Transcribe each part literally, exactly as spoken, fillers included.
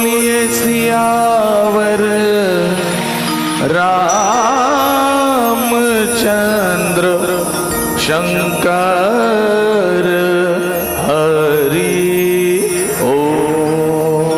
बोलिए सियावर रामचंद्र शंकर हरि ओम।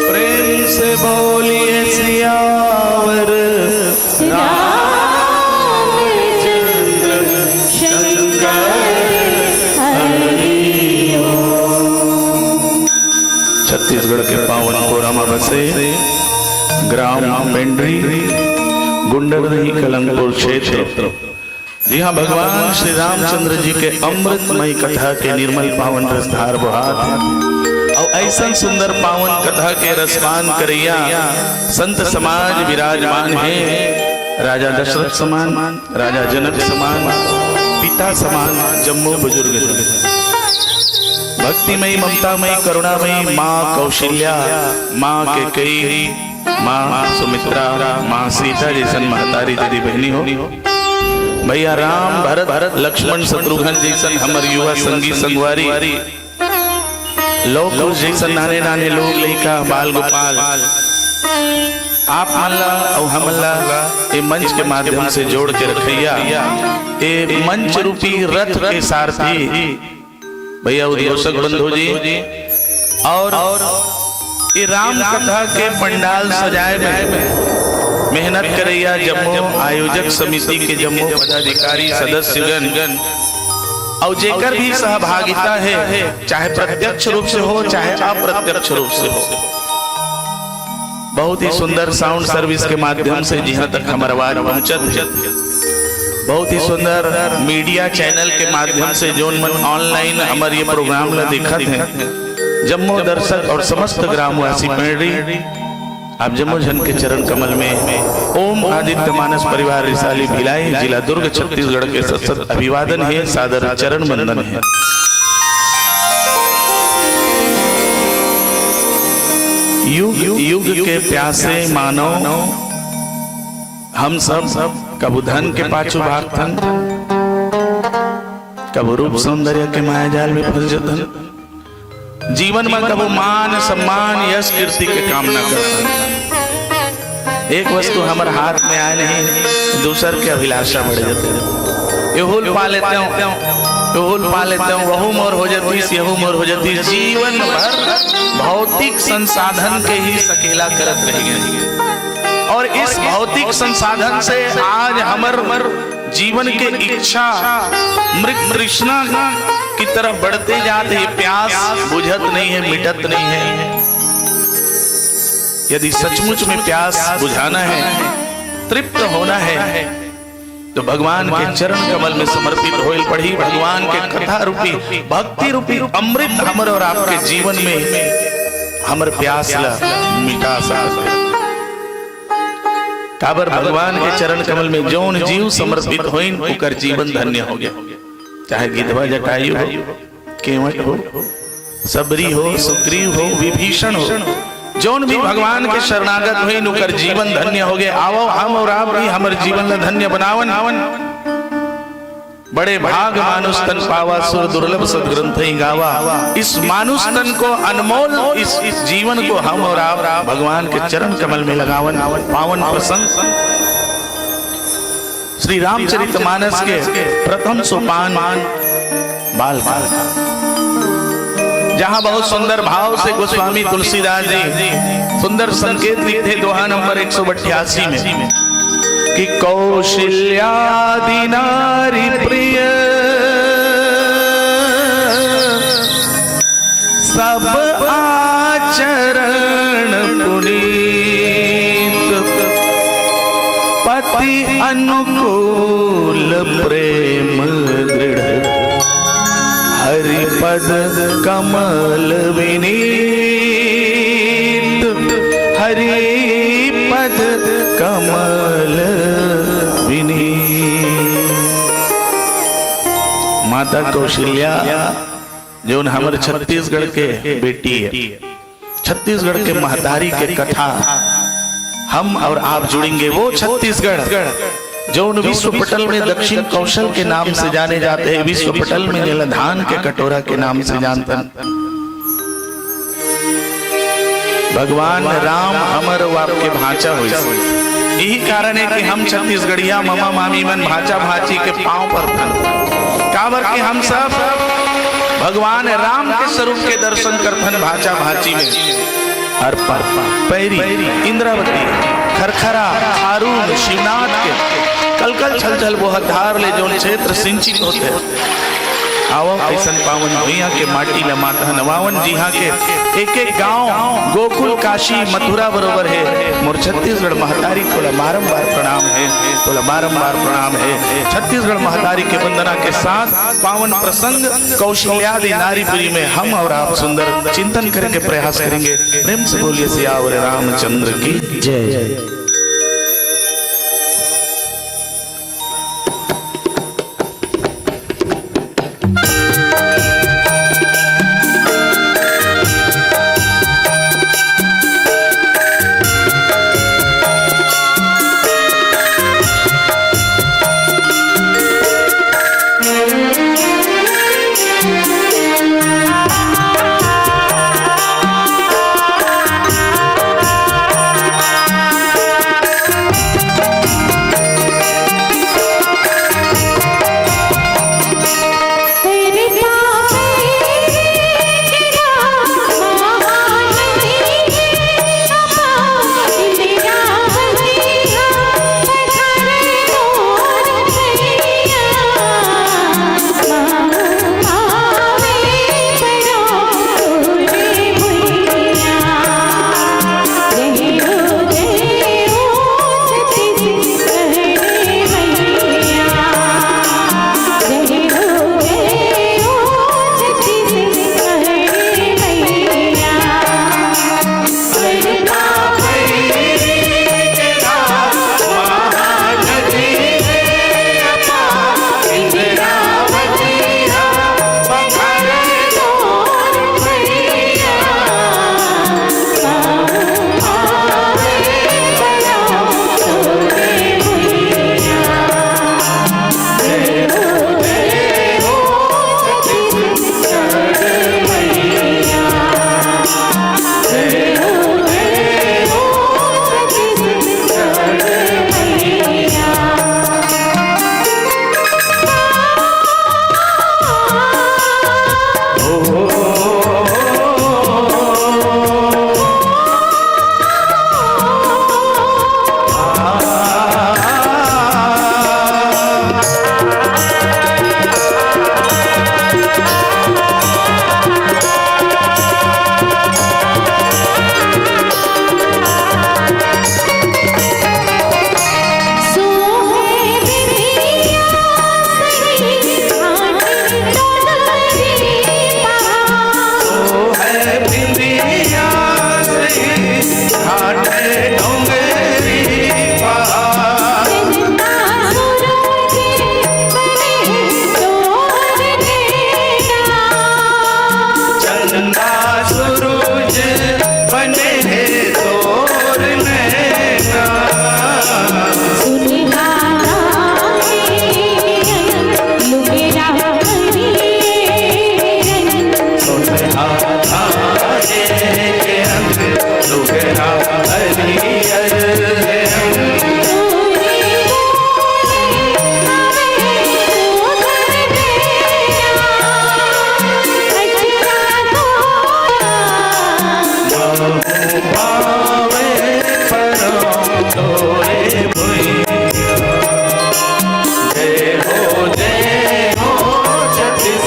प्रेम से बोलिए सियावर रामचंद्र शंकर हरि ओम। छत्तीसगढ़ के पावन कोरा म बसे ग्राम पेंडरी, गुंडरदेही कलंगपुर क्षेत्र, जिहां भगवान श्री रामचंद्र जी के अमृतमय कथा के निर्मल पावन रसधार बोहात हे। अउ अइसन सुंदर पावन कथा के रसपान करइया संत समाज विराजमान हे। राजा दशरथ समान, राजा जनक समान, पिता समान जम्मो बुजुर्ग जन। भक्तिमयी, ममतामयी, करुणामयी माँ कौशल्या, माँ कैकेयी, माँ सुमित्रा, माँ सीता जइसन महतारी दीदी बहिनी हो। भइया राम, भरत, भरत, लक्ष्मण, शत्रुघ्न जइसन हमर युवा संगी संगवारी, लव कुश जइसन नाने नाने लोग, लइका, बाल गोपाल, आप मन ला अउ हमन ला ए मंच के माध्यम से जोड़ के रखइया, ए मंच रूपी रथ के सारथी भैया उद्घोषक बंधु जी, और ये राम कथा के पंडाल सजाए में मेहनत करइया जम्मो आयोजक समिति के जम्मो पदाधिकारी सदस्यगण, और जेकर भी सहभागिता है, चाहे प्रत्यक्ष रूप से हो, चाहे अप्रत्यक्ष रूप से हो। बहुत ही सुंदर साउंड सर्विस के माध्यम से जिहां तक हमर आवाज पहुंचत है, बहुत ही सुंदर मीडिया चैनल के माध्यम से जोन मन ऑनलाइन हमर ये प्रोग्राम ला देखत हैं, जम्मो दर्शक और समस्त ग्रामवासी पैड़ी, आप जम्मो झन के चरण कमल में ओम आदित्य मानस परिवार रिसाली भिलाई, जिला दुर्ग, छत्तीसगढ़ के सत सत अभिवादन है, सादर चरण वंदन है। युग युग के प्यासे मानव, हम सब कभू धन के पाछू भागथन, कभू रूप सौंदर्य के माया जाल में फंस जथन। जीवन में कभू मान सम्मान यश कीर्ति के कामना करथन। एक वस्तु हमर हाथ में आए नहीं, दूसर के अभिलाषा बढ़ जाथे। एहू ल पा लेतेंव, एहू ल पा लेतेंव, वहू मोर हो जतिस, यहू मोर हो जतिस। जीवन भर भौतिक संसाधन के ही सकेला करत रह गए, और इस भौतिक संसाधन से आज हमर जीवन के इच्छा मृग तृष्णा की तरफ बढ़ते जात हे, प्यास बुझत नहीं है, मिटत नहीं है। यदि सचमुच में प्यास बुझाना है, तृप्त होना है, तो भगवान के चरण कमल में समर्पित होइल पड़ी। भगवान के कथा रूपी, भक्ति रूपी अमृत हमर और आपके जीवन में हमर प्यास ला मिटा सकत है। काबर भगवान के चरण कमल में जौन जीव समर्पित होइन, ओकर जीवन धन्य हो गया। चाहे गिधवा जटायु हो, केवट हो, सबरी हो, सुग्रीव हो, विभीषण हो, जौन भी भगवान के शरणागत होइन, ओकर जीवन धन्य हो गए। आवो, हम और आप भी हमर जीवन ला धन्य बनावन। बड़े भाग मानुष तन पावा, सुर दुर्लभ सदग्रंथ ही गावा। इस मानुष तन को अनमोल, इस, इस जीवन को हम और आप भगवान के चरण कमल में लगावन। पावन प्रसंग श्री रामचरित मानस के प्रथम सोपान बाल कांड, जहां बहुत सुंदर भाव से गोस्वामी तुलसीदास जी सुंदर संकेत लिखते दोहा नंबर एक सौ अट्ठासी में कि कौशल्यादि नारी प्रिय सब आचरण पुनीत, पति अनुकूल प्रेम दृढ़, हरि पद कमल विनीत, हरि पद कमल विनीत। माता कौशल्या, जौन हमर छत्तीसगढ़ के बेटी है, छत्तीसगढ़ के महतारी के कथा हम और आप जुड़ेंगे। वो छत्तीसगढ़ जौन विश्व पटल में दक्षिण कौशल के नाम से जाने जाते हैं, विश्व पटल में जेला धान के कटोरा के नाम से जानतन। भगवान राम हमर अउ आपके भांचा होइस। यही कारण है कि हम छत्तीसगढ़िया ममा मामी मन भांचा भांची के पांव परथन, काबर कि हम सब भगवान राम के स्वरूप के दर्शन करथन भांचा भांची में। अर्पा, पैरी, इंद्रावती, खरखरा, खारून, शिवनाथ के कलकल छलछल बोहत धार ले जौन क्षेत्र सिंचित होथे, आवव अइसन पावन भुइयां के माटी ल माता नवावन, जिहां के एक एक गांव गोकुल, काशी, मथुरा बरोबर हे। मोर छत्तीसगढ़ महतारी तोला बारंबार प्रणाम हे, तोला बारंबार प्रणाम हे। छत्तीसगढ़ महतारी के वंदना के साथ पावन प्रसंग कौशल्यादि नारी प्रिय में हम और आप सुंदर चिंतन करके प्रयास करेंगे। प्रेम से बोलिए सियावर रामचंद्र की जय।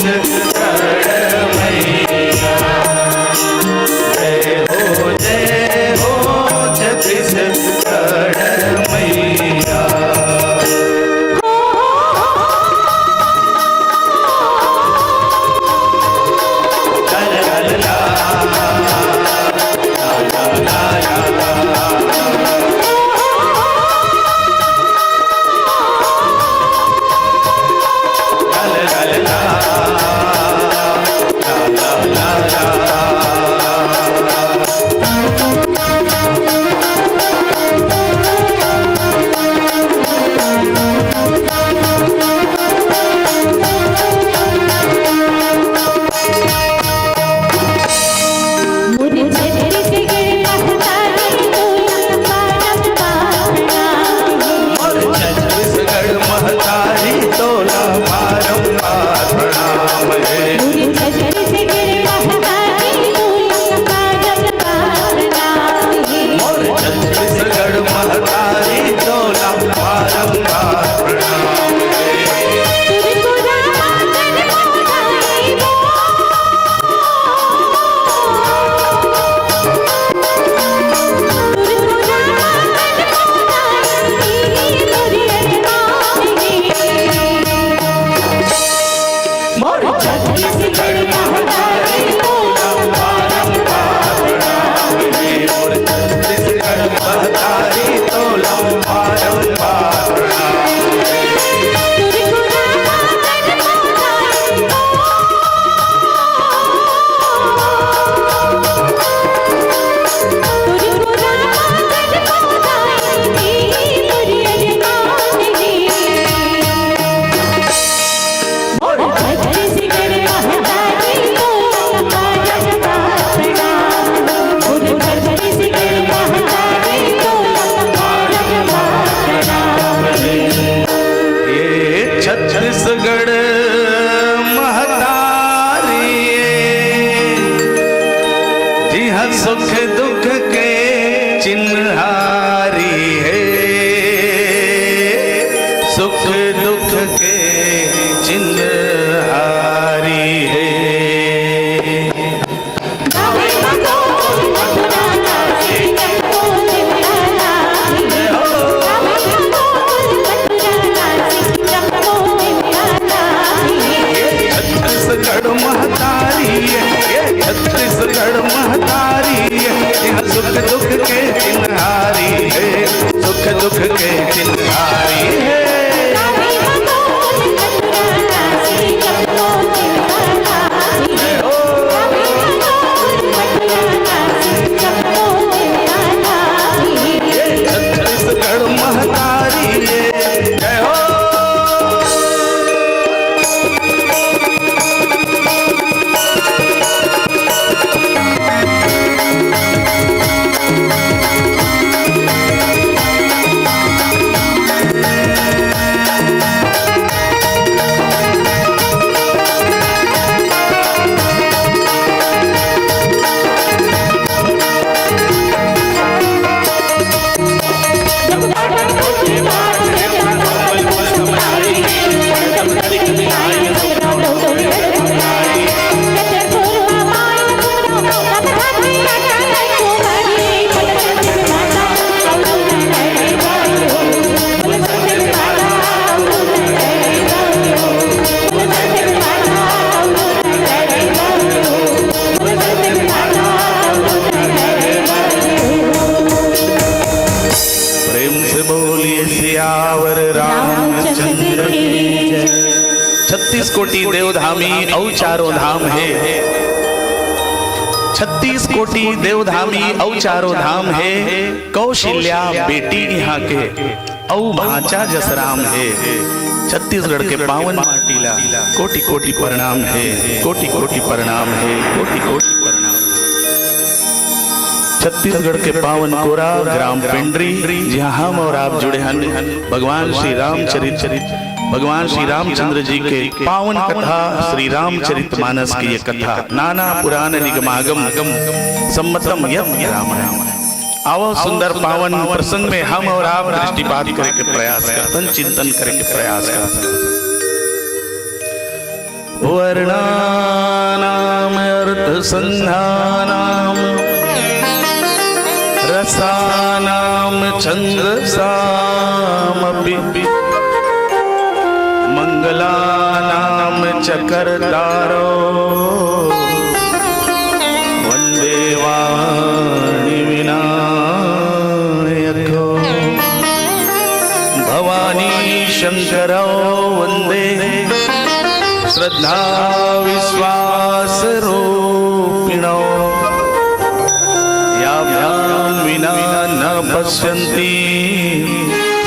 छत्तीसगढ़ मैया। जय हो, जय हो छत्तीसगढ़ मैया। छत्तीसगढ़ महतारी तोला बारंबार प्रणाम हे। मोर छत्तीसगढ़ महतारी तोला बारंबार प्रणाम हे। ये छत्तीसगढ़ महतारी, जिहाँ सुख दुख के चिन्हारी हे, सुख दुख के चिन्हारी हे। छत्तीसगढ़ महतारी, ये छत्तीसगढ़ महतारी, ये सुख दुख के चिन्हारी हे, सुख दुख के चिन्हारी हे। छत्तीसगढ़ महतारी ये जय हो। प्रेम से बोलिए सियावर रामचंद्र की जय। छत्तीस कोटि देवधामी अउ चारों धाम हे। छत्तीस कोटि देवधामी अउ चारों धाम हे। कौशल्या बेटी इहाँ के अउ भांचा जसराम हे। छत्तीसगढ़ के पावन माटी ला कोटि कोटि प्रणाम हे, कोटि कोटि प्रणाम हे, कोटि कोटि प्रणाम हे। छत्तीसगढ़ के पावन कोरा ग्राम पेंडरी, जिहाँ हम और आप जुड़े हन भगवान श्री रामचरित, भगवान श्री रामचंद्र जी के पावन कथा श्री रामचरित मानस की ये कथा। नाना पुराण निगमागम सम्मतम यत रामायण। आवो सुंदर पावन प्रसंग में हम और आप दृष्टिपात करे के प्रयास करथन, चिंतन करे के प्रयास करथन। वर्णानामर्थसन्धानां रसानां छन्दसामपि मङ्गलानां च कर्तारो वन्दे वाणिविनायको। भवानी शङ्करौ वन्दे श्रद्धाविश्वासरूपिणौ। याभ्यां विना न पश्यन्ति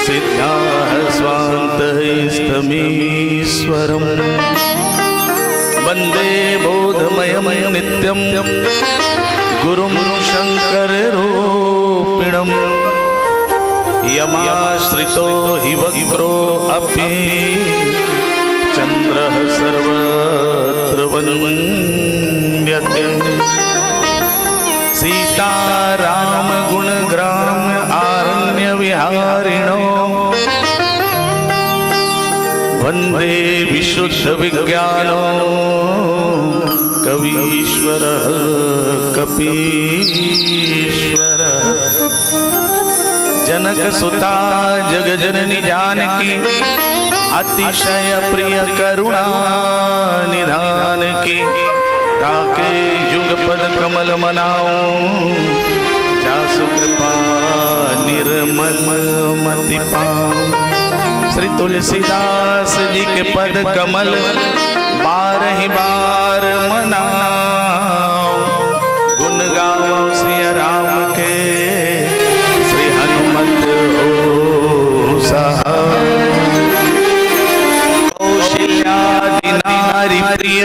सिद्धाः स्वान्तस्थमीश्वरम्। वन्दे बोधमयं नित्यं गुरुं शङ्कररूपिणम्। यमाश्रितो हि वक्रो अपि चन्द्रः सर्वत्र वन्द्यते। सीतारामगुणग्राम आरण्यविहारिणो वन्दे विशुद्धविज्ञानो कवीश्वरः कपीश्वरः। जनकसुता जगजननी जानकी अतिशय प्रिय करुणा निधान की। ताके युगपद कमल मनाऊं जासु कृपा निर्मल मति पाऊं। श्री तुलसीदास जी के पद कमल बारहि बार मनाऊं। गुण गावो सिया राम के श्री हनुमत हो सहाय। कौशल्यादि नारी प्रिय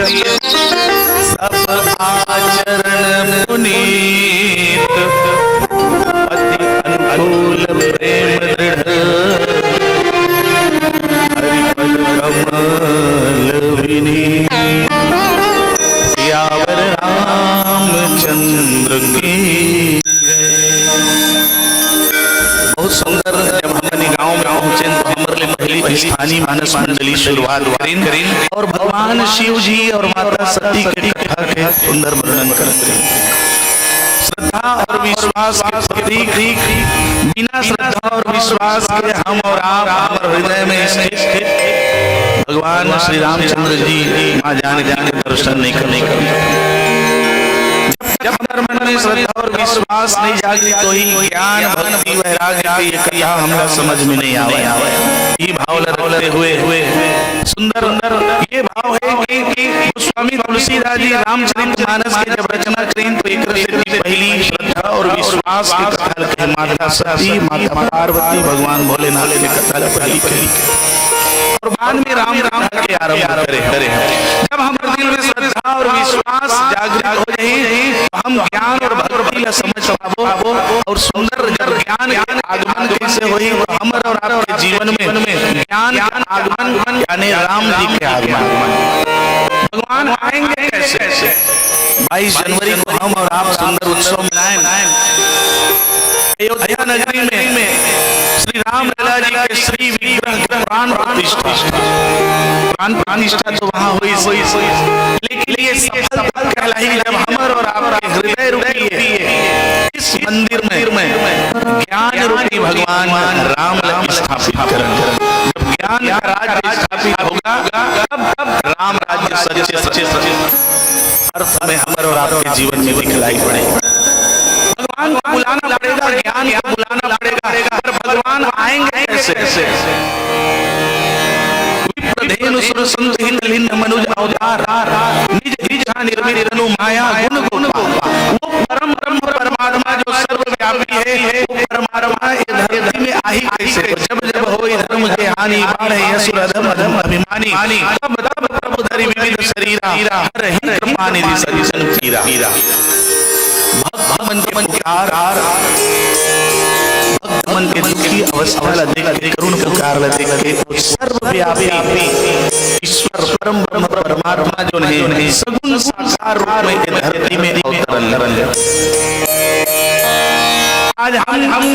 सब आचरण पुनीत। पति अनुकूल प्रेम दृढ़ हरि पद कमल विनीत। सियावर रामचंद्र की जय। बहुत सुंदर। जब हमन गांव में पहुंचे तो हमर ले पहली स्थानीय मानस मंडली शुरुआत करिन और भगवान शिव जी और माता सती के कथा के सुंदर वर्णन करत रहिन। श्रद्धा और विश्वास के प्रतीक, बिना श्रद्धा और विश्वास के हम और आप, हमर हृदय में स्थित भगवान श्री रामचंद्र जी, माँ जानकी के दर्शन नहीं कर, नहीं कर। जब हमर मन में श्रद्धा और विश्वास नहीं जागी, तो ही ज्ञान, भक्ति, वैराग्य के ये कथा हमरा समझ में नहीं आवे। ये भाव ला रखते हुए सुंदर, सुंदर ये भाव है कि, कि स्वामी तुलसीदास जी रामचरित मानस के जब रचना करिन, तो एक से भी पहली श्रद्धा और विश्वास के कथा लिखे, माता सती, माता पार्वती, भगवान भोलेनाथ के कथा ला पहली कही और बाद में राम राम के आरंभ करे, करे। जब हमर दिल में श्रद्धा और विश्वास जागृत हो जाही, तो हम ज्ञान और भक्ति ला समझ पाबो। और सुंदर, जब ज्ञान के आगमन कैसे होही, तो हमर और आपके जीवन में ज्ञान के आगमन यानी राम जी के आगमन। भगवान आएंगे कैसे? बाईस जनवरी को हम और आप सुंदर उत्सव मनाएं। अयोध्या नगरी में श्री रामलला जी के श्री विग्रह की प्राण प्रतिष्ठा, प्राण प्रतिष्ठा तो वहां हुई, हुई, हुई। लेकिन ये सफल तब कहलाई जब हमर और आपके हृदय रूपी इस मंदिर में ज्ञान रूपी भगवान राम ला स्थापित करन। जब ज्ञान का राज्य स्थापित होगा, तब, तब राम राज्य सच्चे, सच्चे, सच्चे अर्थ में हमर और आपके जीवन में दिखलाई पड़े। भगवान को बुलाना पड़ेगा, ज्ञान को बुलाना पड़ेगा, पर भगवान आएंगे कैसे? विप्रधेनु सुर संत हित लिन्न मनुज अवतार, निज इच्छा निर्मित तनु माया गुण गोपाल। वो परम ब्रह्म परमात्मा जो सर्वव्यापी है, वो परमात्मा ये धरती में आही कैसे? जब जब होई धर्म के हानि, बाढ़े असुर अधम अधम अभिमानी। तब तब प्रभु धरि विविध शरीरा, हरहि कृपा निधि सज्जन पीरा। भक्त मन के पुकार, भक्त मन के दुखी अवस्था ला देख के, करुण पुकार ला देख के, सर्वव्यापी ईश्वर परम ब्रह्म परमात्मा जो है, सगुण साकार रूप में ये धरती में अवतरण करन। आज आज हम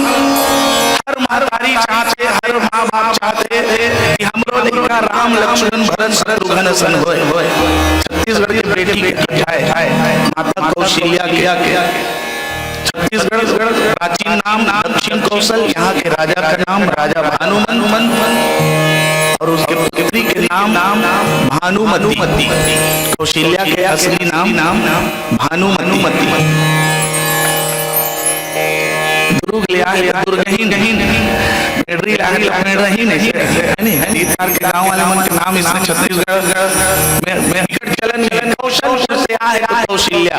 हर महतारी चाहथे, हर माँ बाप चाहथे कि हमरो लइका राम लक्ष्मण भरत शत्रुघ्न असन होय। छत्तीसगढ़ के बेटी के आय, माता कौशल्या के। छत्तीसगढ़ प्राचीन नाम दक्षिण कौशल, यहाँ के राजा का नाम राजा भानुमंत, और उसके पुत्री के नाम भानुमती। कौशल्या के असली नाम भानुमती। दुर्ग ले आए तो दुर्गहीन, मेडरी ले आए तो मेडरहीन, ऐसे, ऐसे, है नहीं? है नहीं? इधर के गाँव वाले मन के नाम इसने छत्तीसगढ़ में, में इकट्ठे चलन में कौशलपुर से आए तो कौशल्या।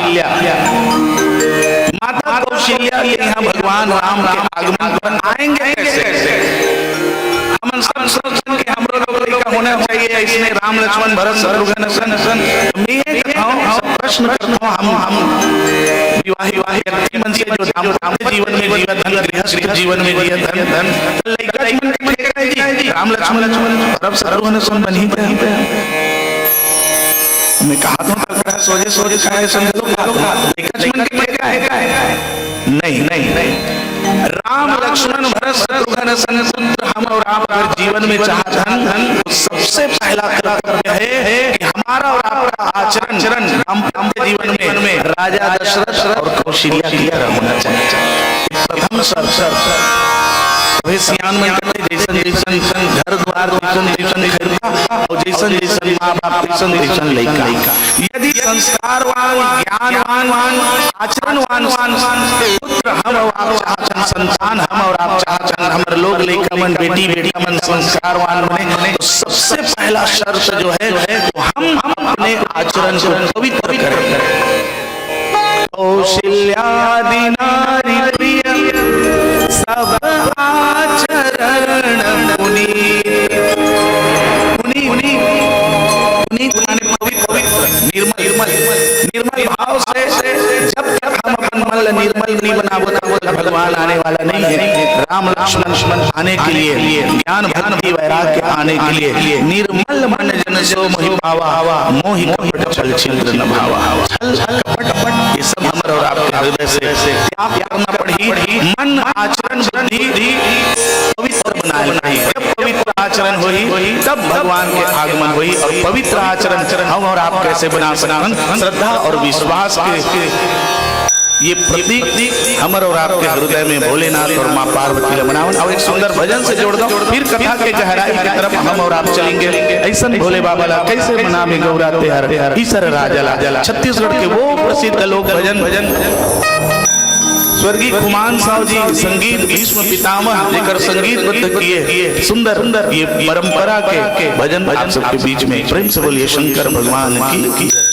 माता कौशल्या के यहाँ भगवान राम के आगमन पर आएंगे कैसे? हमन सब सोचन कि हमरो लोग लइका होना चाहिए, इसने राम लक्ष्मण भरत शत्रुघ्न असन, असन। मैं ये कहूँ, सब प्रश्न करता हूँ, हम, हम विवाहित, विवाहित व्यक्ति मन से जो दाम्पत्य जीवन में जियत हन, गृहस्थ जीवन में जियत हन, लइका मन के फेंक रहे जी, राम लक्ष्मण भरत शत्रुघ्न असन बनही। मैं कहा तो तक सोझे सोझे कहे समझ लो, लइका मन के फेंक रहे। नहीं, नहीं, नहीं। राम लक्ष्मण भरत शत्रुघ्न असन पुत्र हम और आप अगर जीवन में चाहत हन, तो सबसे पहला कर्तव्य है कि हमारा और आपका आचरण, आचरण हम अपने जीवन में राजा दशरथ और कौशल्या की तरह होना चाहिए। प्रथम स्तर, स्तर, स्तर। अभी सियान में कहते, जैसन, जैसन घर द्वार, जैसन, जैसन घर का, और जैसन, जैसन माँ बाप, जैसन, जैसन लइका। यदि संस्कारवान, ज्ञानवान, आचरणवान पुत्र हम और आप चाहत हन, संतान हम और आप चाहत हन, हमर लोग लइका मन, बेटी बेटा मन संस्कारवान बने, तो सबसे पहला शर्त जो है, वो हम, हम अपने आचरण को पवित्र करें। कौशल्यादि नारी प्रिय सब आचरण पुनीत। पुनीत, पुनीत, पुनीत माने पवित्र, पवित्र, निर्मल, निर्मल, निर्मल भाव से जब तक हम अपन मन ल निर्मल नहीं बनाबो, तब तक भगवान आने वाला नहीं है। राम लक्ष्मण आने के लिए, ज्ञान भक्ति वैराग्य आने के लिए, निर्मल मन जन सो मोहि पावा, मोहि कपट छल छिद्र न भावा। छल कपट, ये सब हमर और आपके हृदय से त्याग करना पड़ही। मन, आचरण, बुद्धि पवित्र बनाए पड़ही। जब पवित्र आचरण होही, तब भगवान के आगमन होही। और पवित्र आचरण हम और आप कैसे बना सकथन? श्रद्धा और विश्वास के ये प्रतीक हमर और आपके हृदय में भोलेनाथ और माँ पार्वती ल बनावन। अब एक सुंदर भजन से जोड़ दो, फिर कथा के गहराई की तरफ हम और आप चलेंगे। ऐसन भोले बाबा ला कैसे मनावे गौरा तेहर, ईसर राजा ला। छत्तीसगढ़ के वो प्रसिद्ध लोक भजन, भजन स्वर्गीय खुमान साहु जी संगीत भीष्म पितामह, जेकर संगीतबद्ध किए सुंदर ये परंपरा के भजन आप सबके बीच में। प्रेम से बोलिए शंकर भगवान की, की जय।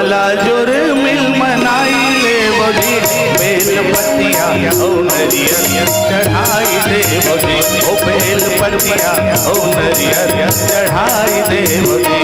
ला जुर्मिल मनाई लेवगी, बेल पतिया अउ नरियर चढ़ाई देवगी। ओ बेल पतिया अउ नरियर चढ़ाई देवगी।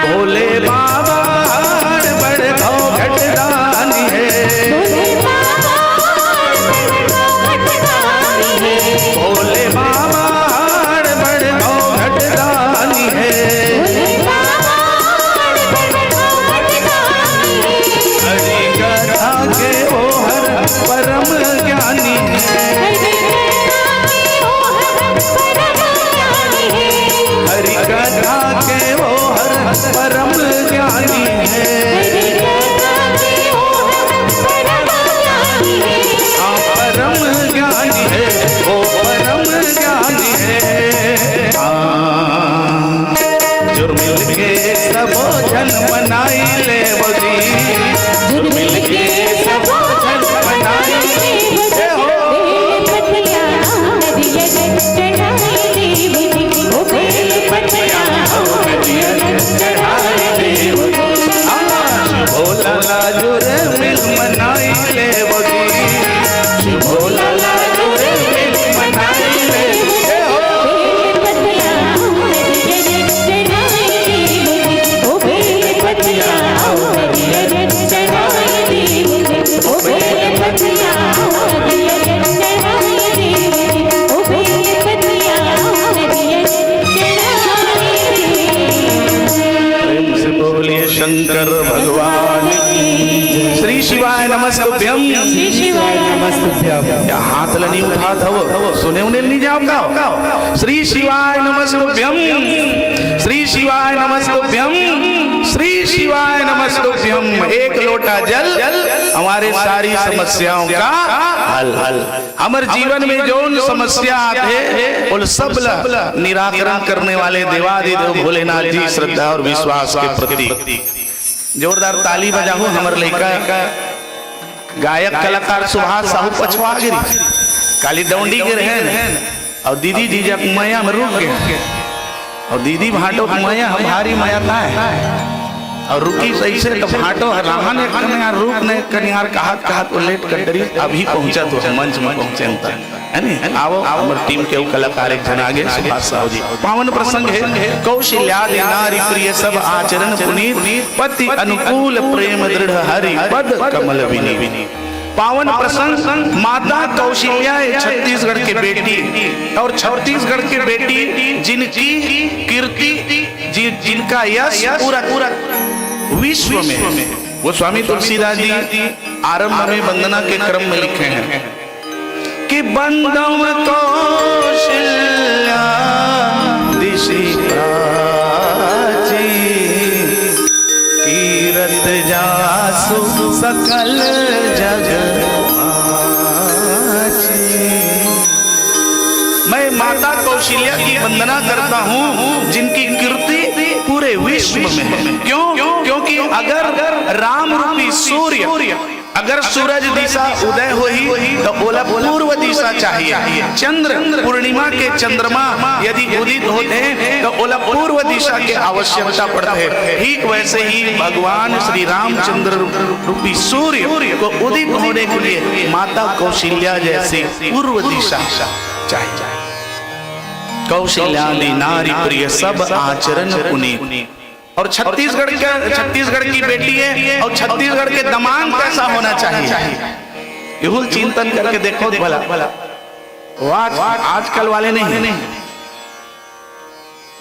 भोले बाबा हर बड़ घटदानी है। भोले बाबा हर बड़ घटदानी है। भोले बाबा हर बड़ घटदानी है। भोले बाबा हर बड़ घटदानी है। हरि कथा के वो हर परम ज्ञानी है। हरि कथा के वो हर परम ज्ञानी है। हरि कथा के वो हर परम ज्ञानी है। हरि कथा के वो हर परम ज्ञानी है। हाँ, परम ज्ञानी है, वो परम ज्ञानी है। हाँ। जुर्मिल के सबो झन मनाई लेवगी। जुर्मिल के सबो झन मनाई लेवगी। बेल पतिया अउ नरियर चढ़ाई देवगी। ओ बेल पतिया अउ नरियर चढ़ाई देवगी। भोला ला जुर्मिल मनाई लेवगी। भोला ला जुर्मिल मनाई लेवगी। प्रेम से बोलिए शंकर भगवान की। श्री शिवाय नमस्तुभ्यम। श्री शिवाय नमस्तुभ्यम। क्या हाथ ल नइ उठात हव? सुने उने नइ जाव का? श्री शिवाय नमस्तुभ्यम। श्री शिवाय नमस्तुभ्यम। श्री शिवाय नमस्तुभ्यम। एक लोटा जल हमारे सारी समस्याओं का हल। हमर जीवन में जौन समस्या आथे, ओल सब ल निराकरण करने वाले देवादिदेव भोलेनाथ जी श्रद्धा और विश्वास के प्रतीक। जोरदार ताली बजाहू। हमर लइका गायक कलाकार सुभाष साहू पछवा गे रहिस, काली डौंडी गे रहेन, अउ दीदी जीजा के मया में रुक गे, अउ दीदी भांटो के मया ह भारी मया ताय, अउ रुकिस अइसे त भांटो ह राहन एक कनियार, रुक न एक कनियार, कहत कहत वो लेट कर डरिस, अभी पहुंचा तो मंच में पहुंचे त। है नी? आवो, हमर टीम के अउ कलाकार एक झन आगे, सुभाष साहू जी। पावन प्रसंग हे, कौशल्यादि नारी प्रिय सब आचरण पुनीत, पति अनुकूल प्रेम दृढ़ हरि पद कमल विनीत। पावन प्रसंग, माता कौशल्या हे छत्तीसगढ़ के बेटी, और छत्तीसगढ़ के बेटी जिनकी कीर्ति, जि-, जिनका यश पूरा, पूरा विश्व में। वो स्वामी तुलसीदास जी आरंभ में वंदना के क्रम में लिखे हैं, कि बंदम कौशल्यादि श्री प्राची, कीरत जासु सकल जग माची। मैं माता कौशल्या की वंदना करता हूँ, जिनकी कीर्ति पूरे विश्व में है। क्यों? क्योंकि अगर राम रूपी सूर्य अगर सूरज दिशा उदय होही, तो ओला पूर्व दिशा चाहिए। चंद्र पूर्णिमा के चंद्रमा यदि उदित होथे, तो ओला पूर्व दिशा के आवश्यकता पड़थे। ठीक वैसे ही भगवान श्री रामचंद्र रूपी सूर्य को उदित होने के लिए माता कौशल्या जैसी पूर्व दिशा चाहिए। कौशल्यादि नारी प्रिय सब आचरण पुनीत। और छत्तीसगढ़ का, छत्तीसगढ़ की बेटी है और छत्तीसगढ़ के दमांद कैसा होना चाहिए, इहू ल चिंतन करके देखो भला। वो आज, आजकल वाले नहीं।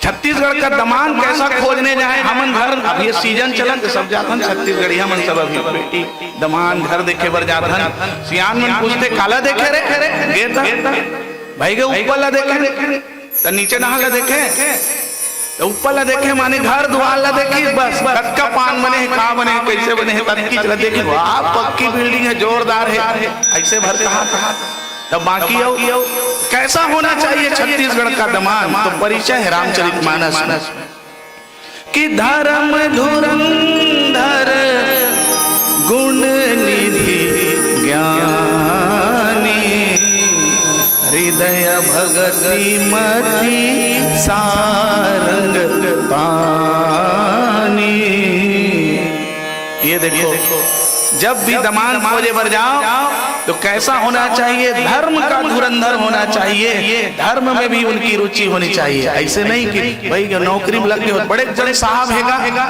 छत्तीसगढ़ का दमांद कैसा खोजने जाए हमन घर, अब ये सीजन चलत, सब जाथन छत्तीसगढ़िया मन सब अभी बेटी दमांद घर देखे बर जाथन। सियान मन पूछथे, "काला देखे रे?" गे त भाई के ऊपर ला देखे रे। त नीचे डहार ला देखे, त ऊपर ला देखे, माने घर दुवार ला देखिस, बस कतका पान बने हे, का बने हे, कइसे बने हे, ततकीच ला देखिस, वाह, पक्की बिल्डिंग हे, जोरदार हे, अइसे भर कहा, कहा। तब बाकी अउ, कैसा होना चाहिए छत्तीसगढ़ का दमांद? तो परिचय हे रामचरित मानस में कि धर्म धुरंधर गुण निधि ज्ञानी, हृदय भगति मति सारंग पानी। ये देखो, जब भी दमांद खोजे बर जाओ तो कैसा होना चाहिए? धर्म का धुरंधर होना चाहिए, धर्म में भी उनकी रुचि होनी चाहिए। ऐसे नहीं कि भाई जो नौकरी में लग गए हो, बड़े बड़े साहब हेगा,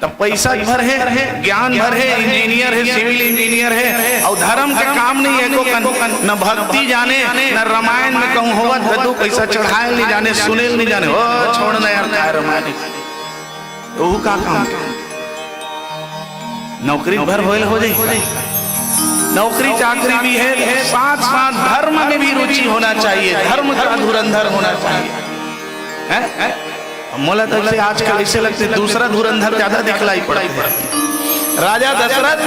तब पैसा भर हे, ज्ञान भर हे, इंजीनियर हे, सिविल इंजीनियर हे, अउ धर्म के काम नहीं हे, एको कन न भक्ति जाने, न रामायण में कहूँ होवत हे, दू पैसा चढ़ाए नहीं जाने, सुने नहीं जाने, ओ छोड़ ना यार, काय रामायण। तो वो का काम? नौकरी भर होए हो जाई, नौकरी चाकरी भी हे, साथ साथ धर्म में भी रुचि होना चाहिए, धर्म का धुरंधर होना चाहिए। हैं? मोला तो ऐसे आजकल ऐसे लगथे, दूसरा धुरंधर ज्यादा दिखलाई पड़थे। राजा दशरथ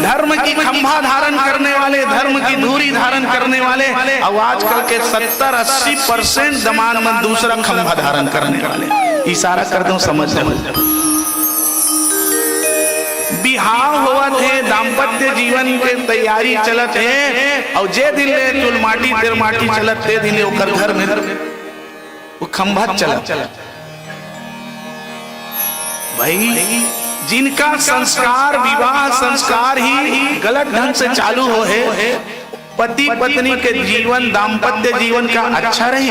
धर्म की खंभा धारण करने वाले, धर्म की धूरी धारण करने वाले, अउ आजकल के सत्तर अस्सी परसेंट दमांद मन दूसरा खंभा धारण करने वाले। इशारा कर दो, समझ लो। बिहाव होवत हे, दाम्पत्य जीवन के तैयारी चलत हे, अउ जे दिन ले चुलमाटी तेरमाटी चलत, ते दिन ले ओकर घर में वो खंभा चलत। भाई, जिनका संस्कार, विवाह संस्कार ही गलत ढंग से चालू हो हे, पति पत्नी के जीवन, दाम्पत्य जीवन का अच्छा रही,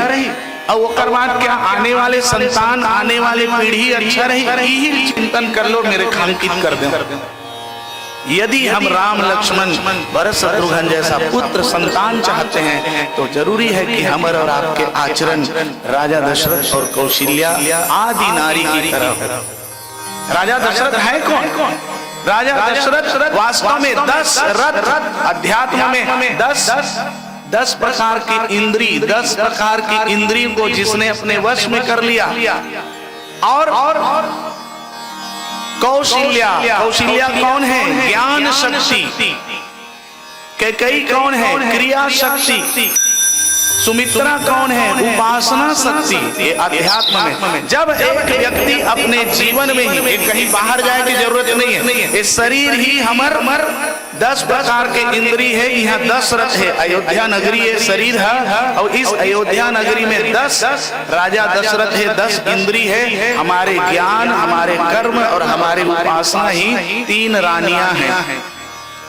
अउ ओकर बाद क्या आने वाले संतान, आने वाले पीढ़ी अच्छा रही, यही चिंतन कर लो, मैं रेखांकित कर दूं। यदि हम राम, लक्ष्मण, भरत, शत्रुघ्न जैसा पुत्र संतान चाहते हैं, तो जरूरी है कि हमर और आपके आचरण राजा दशरथ और कौशल्या आदि नारी की तरह। राजा दशरथ है कौन? राजा दशरथ वास्तव में दस रथ, अध्यात्म में दस, दस प्रकार की इंद्री, दस प्रकार की इंद्री को जिसने अपने वश में कर लिया, और, और कौशल्या, कौशल्या कौन है? ज्ञान शक्ति। कैकई कौन है? क्रिया शक्ति। सुमित्रा कौन है? उपासना शक्ति। ये अध्यात्म में जब एक व्यक्ति अपने जीवन में ही, ये कहीं बाहर जाए की जरूरत नहीं है, ये शरीर ही हमर दस प्रकार के इंद्री है, यहाँ दस रथ है, अयोध्या नगरी ये शरीर है, और इस अयोध्या नगरी में दस राजा दशरथ है, दस इंद्री है, हमारे ज्ञान, हमारे कर्म और हमारे उपासना ही तीन रानियां हैं।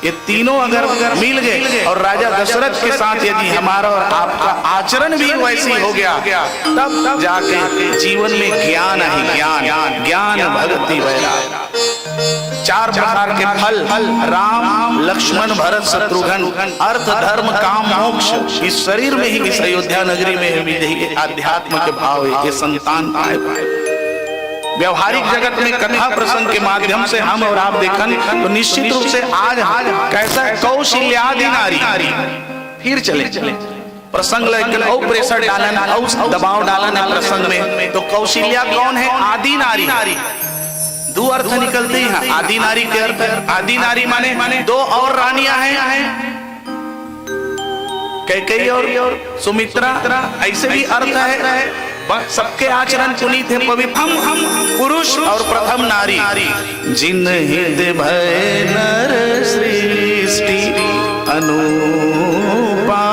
ये तीनों अगर मिल गए और राजा दशरथ के साथ यदि हमारा और आपका आचरण भी वैसी हो गया, तब जाके जीवन में ज्ञान आए, ज्ञान, ज्ञान, भक्ति, वैराग्य। चार प्रकार के फल, राम, लक्ष्मण, भरत, शत्रुघ्न, अर्थ, धर्म, काम, मोक्ष, इस शरीर में ही, इस अयोध्या नगरी में ही मिले, ये अध्यात्म के भाव, ये संतान पाए। व्यवहारिक जगत में कथा प्रसंग के माध्यम से हम और आप देखन तो निश्चित रूप से आज, आज कैसा कौशल्यादि नारी, फिर चले, प्रसंग ला एक अउ pressure डालन, अउ दबाव डालन है प्रसंग में। तो कौशल्या कौन है? आदि नारी। दो अर्थ निकलते हैं आदि नारी के अर्थ। आदि नारी माने दो और रानियां हैं, कैकेयी और सुमित्रा। ऐसे भी अर्थ है, ब-, सबके आचरण पुनीत है, पवित्र। हम, हम पुरुष और प्रथम नारी। जिन हित भय नर सृष्टि अनूपा।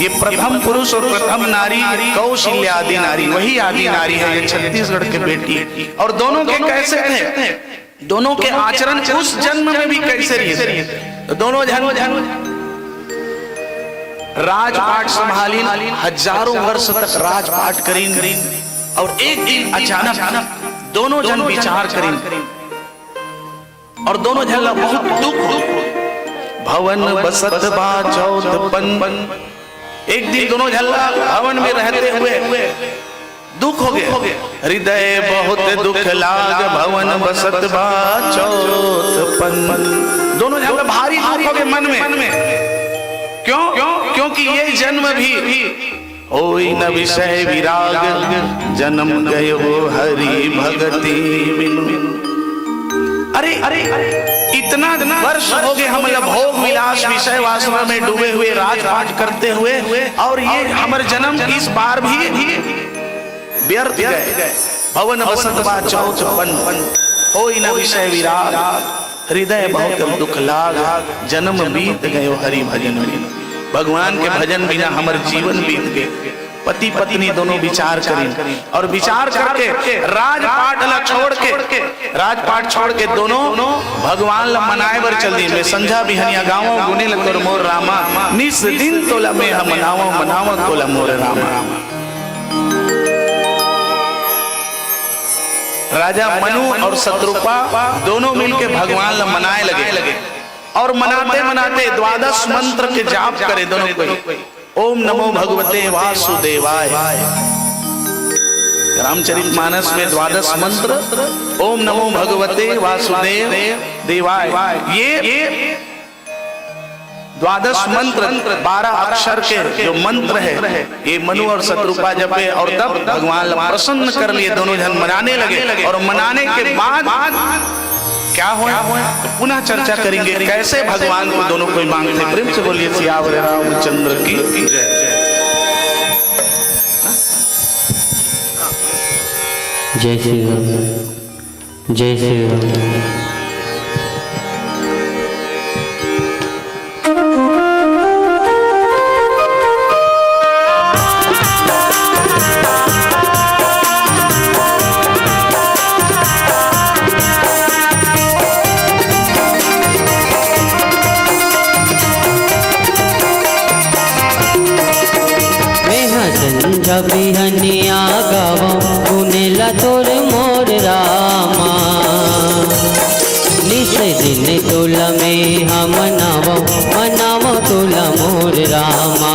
ये प्रथम पुरुष और प्रथम नारी कौशल्या आदि नारी, वही आदि नारी है, ये छत्तीसगढ़ के बेटी। और दोनों के कैसे थे, दोनों के आचरण उस जन्म में भी कैसे रहे थे? तो दोनों जन राजपाट संभालिन, हजारों वर्ष तक राजपाट करिन, और एक दिन अचानक दोनों जन विचार करिन, और दोनों झन ला बहुत दुख हो। भवन बसत बा चौथ पन। एक दिन दोनों झन ला भवन में रहते हुए दुख हो गया। हृदय बहुत दुख लाग, भवन बसत बा चौथ पन। दोनों झन ला भारी दुख हो गए मन में। क्यों? क्योंकि ये जन्म भी होई न विषय विराग, जन्म गयो हरि भगति बिनु। अरे, अरे, इतना वर्ष हो गए हम लोग भोग विलास, विषय वासना में डूबे हुए, राजपाट करते हुए, और ये हमर जन्म इस बार भी व्यर्थ गए। भवन बसत बा चौथ पन, होई न विषय विराग, हृदय बहुत दुख लाग, जन्म बीत गयो हरि भजन बिनु। भगवान के भजन बिना हमर जीवन बीत गए। पति पत्नी दोनों विचार करिन और विचार करके राजपाट ला छोड़ के, राजपाट छोड़ के दोनों भगवान ला मनाए बर चल दिन। मैं संझा बिहनिया गावों गुने ल तोर मोर रामा, निस दिन तोला मैं ह मनावों, मनावों तोला मोर रामा। राजा मनु और शतरूपा दोनों मिलके भगवान ला मनाए लगे और मनाते मनाते द्वादश मंत्र के जाप करे दोनों कोई। ओम नमो भगवते वासुदेवाय। रामचरित मानस में द्वादश मंत्र, ओम नमो भगवते वासुदेव देवाय। ये द्वादश मंत्र, बारह अक्षर के जो मंत्र है, ये मनु और शतरूपा जपे और तब भगवान ला प्रसन्न कर लिए। दोनों जन मनाने लगे और मनाने के बाद क्या हुआ, तो पुनः चर्चा करेंगे कैसे भगवान को दोनों कोई मांगते। प्रेम से बोलिए सियावर रामचंद्र की जय। जय श्री राम। जय श्री राम। मेंह संझा बिहनिया गावं, गुने ला तोर मोर रामा। निस दिन तोला मेंह मनावं, मनावं तोला मोर रामा।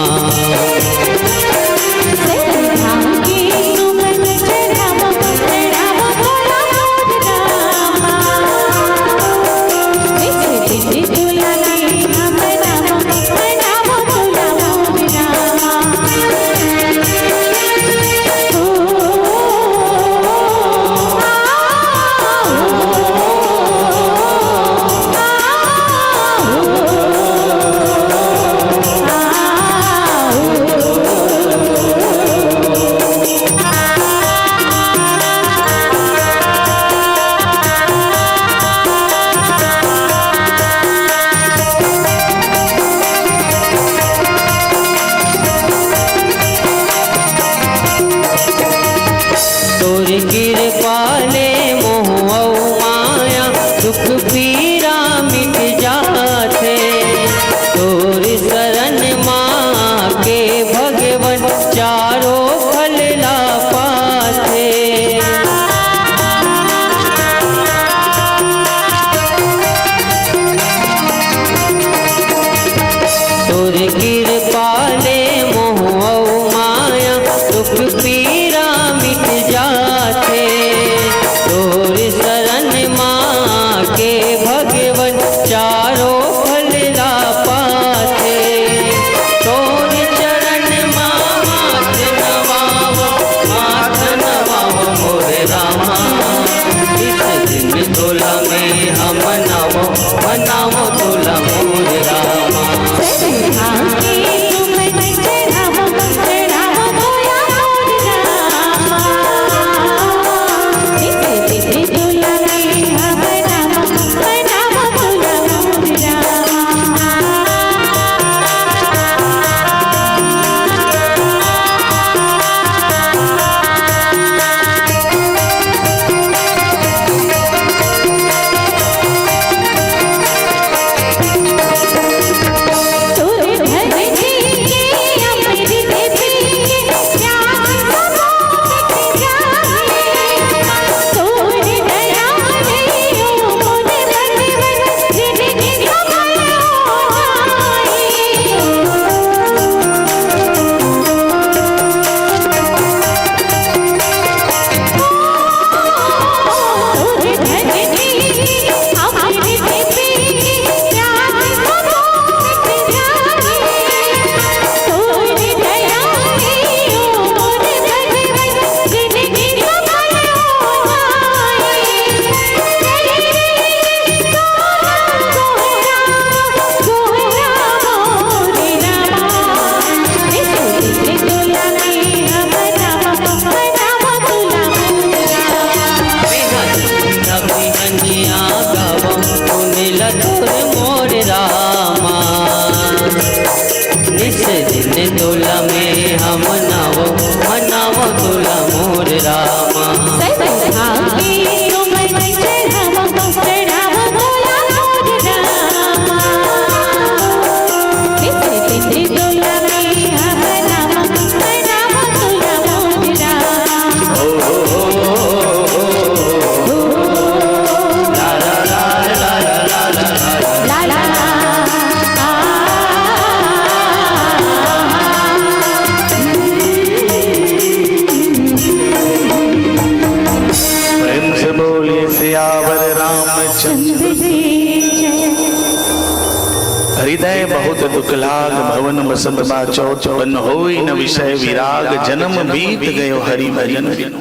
बहुत दुख लाग भवन बसत बा चौथ, बन होई न विषय विराग, जन्म बीत गयो हरि भजन बिनु।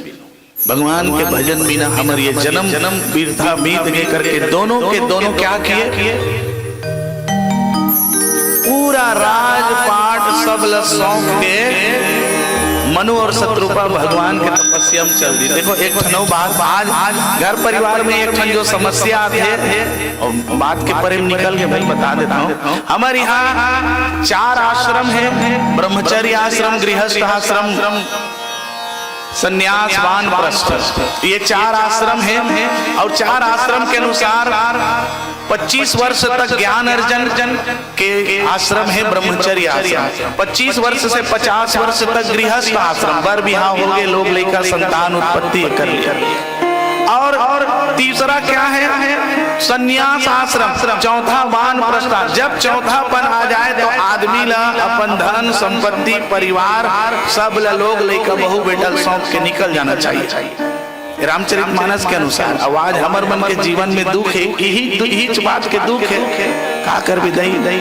भगवान के भजन बिना हमर ये जन्म बिरथा बीत गए करके दोनों के दोनों क्या किए? पूरा राजपाट सब ल सौंप के मनु और शतरूपा भगवान के तपस्या में चल दी। देखो, एक ठन अउ बात, आज, आज घर परिवार में एक ठन जो समस्या आत हे, और बात के परे में निकल के मैं बता देता हूँ। हमर यहाँ चार आश्रम हे, ब्रह्मचर्य आश्रम, गृहस्थ आश्रम, संन्यास, वानप्रस्थ, ये चार आश्रम हे। और चार आश्रम के अनुसार पच्चीस वर्ष तक ज्ञान अर्जन के आश्रम हे ब्रह्मचर्य आश्रम, पच्चीस वर्ष से पचास वर्ष तक गृहस्थ आश्रम, बर बिहाव हो गए, लोग लइका संतान उत्पत्ति कर लिया। और, और तीसरा क्या है? संन्यास आश्रम, चौथा वानप्रस्थ। जब चौथापन आ जाए तो आदमी ला अपन धन संपत्ति, परिवार, सब ला, लोग लइका बहू बेटा ल सौंप के निकल जाना चाहिए। रामचरितमानस के अनुसार, अब आज हमर मन के जीवन में दुख हे, यही दु-, यही बात के दुख हे। का करबे दई, दई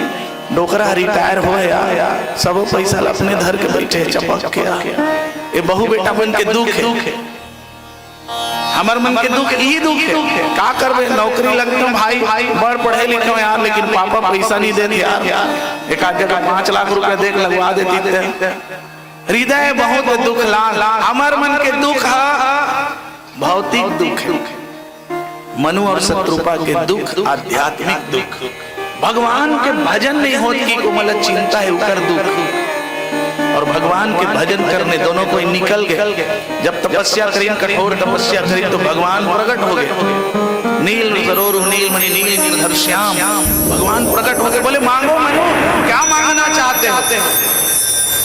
डोकरा रिटायर हो हे यार, सब पैसा ला अपने धर के बैठे हे चपक के यार। ये बहू बेटा मन के दुख हे, हमर मन के दुख यही दुख हे। का करबे, नौकरी लगते भाई, बड़ पढ़े लिखे यार, लेकिन पापा पैसा नहीं देते यार, एक आध जगह पाँच लाख रुपया देख लगवा देती ते। हृदय बहुत दुख लाग, हमर मन के दुख ह भौतिक दुख हे, मनु और शतरूपा के दुख आध्यात्मिक दुख, भगवान के भजन नहीं होत कि कोमल चिंता हे उकर दुख। और भगवान के भजन करने दोनों कोई निकल गए। जब तपस्या करीन, कठोर तपस्या करीन, तो भगवान प्रकट हो गए। नील सरोरु नील मणि नील गिरधर श्याम, भगवान प्रकट हो गए, बोले, मांगो मनु, क्या मांगना चाहते हो?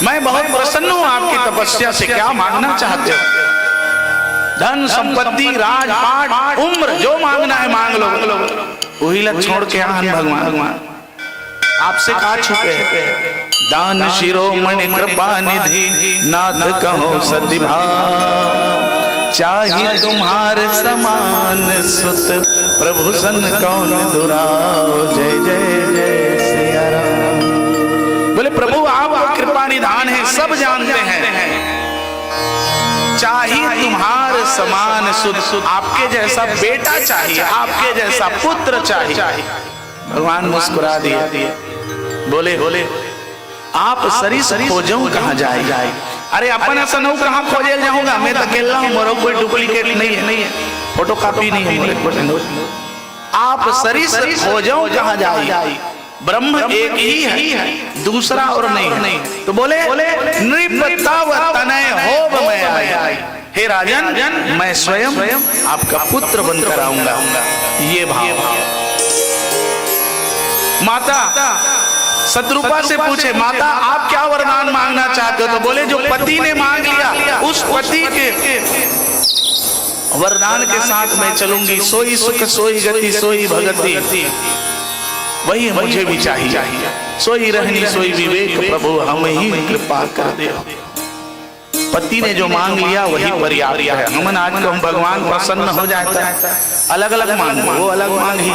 मैं बहुत प्रसन्न हूँ आपकी तपस्या से, क्या मांगना चाहते हो? धन संपत्ति, राजपाट, उम्र, जो मांगना है मांग लो। वही ला छोड़ के आन भगवान, आपसे का छुपे? दान शिरोमणि कृपा निधि नाथ कहो सति भाव, चाही तुम्हार समान सुत प्रभु सन कौन दुराव। जय जय जय सिया राम। बोले, प्रभु आप कृपा निधान है, सब जानते हैं, चाही तुम्हार समान सुत, आपके जैसा बेटा चाहिए, आपके जैसा पुत्र चाहिए। भगवान मुस्कुरा दिए, बोले, बोले, आप सरिस खोजो कहाँ जाए? अरे अपन असन अउ कहाँ खोजे जाऊंगा? मैं तो अकेला हूँ, मोरो कोई डुप्लीकेट नहीं है, नहीं है, फोटोकॉपी नहीं है मोरे को। आप सरिस खोजो कहाँ जाए? ब्रह्म एक ही है, दूसरा और नहीं है। तो बोले, नृप तव तनय होब मैं आई। हे राजन, मैं स्वयं आपका पुत्र बनकर आऊंगा। ये भाव। माता शतरूपा से पूछे, माता आप क्या वरदान मांगना चाहते हो? तो बोले, जो पति ने मांग लिया उस पति के वरदान के साथ मैं चलूंगी। सोई सुख सोई गति सोई भगति, वही मुझे भी चाहिए। सोई रहनी सोई विवेक प्रभु हम ही कृपा कर दे। पति ने जो मांग लिया वही पर्याप्त है। हमन आज को हम भगवान प्रसन्न हो जाए तो अलग अलग मांग, वो अलग मांग ही।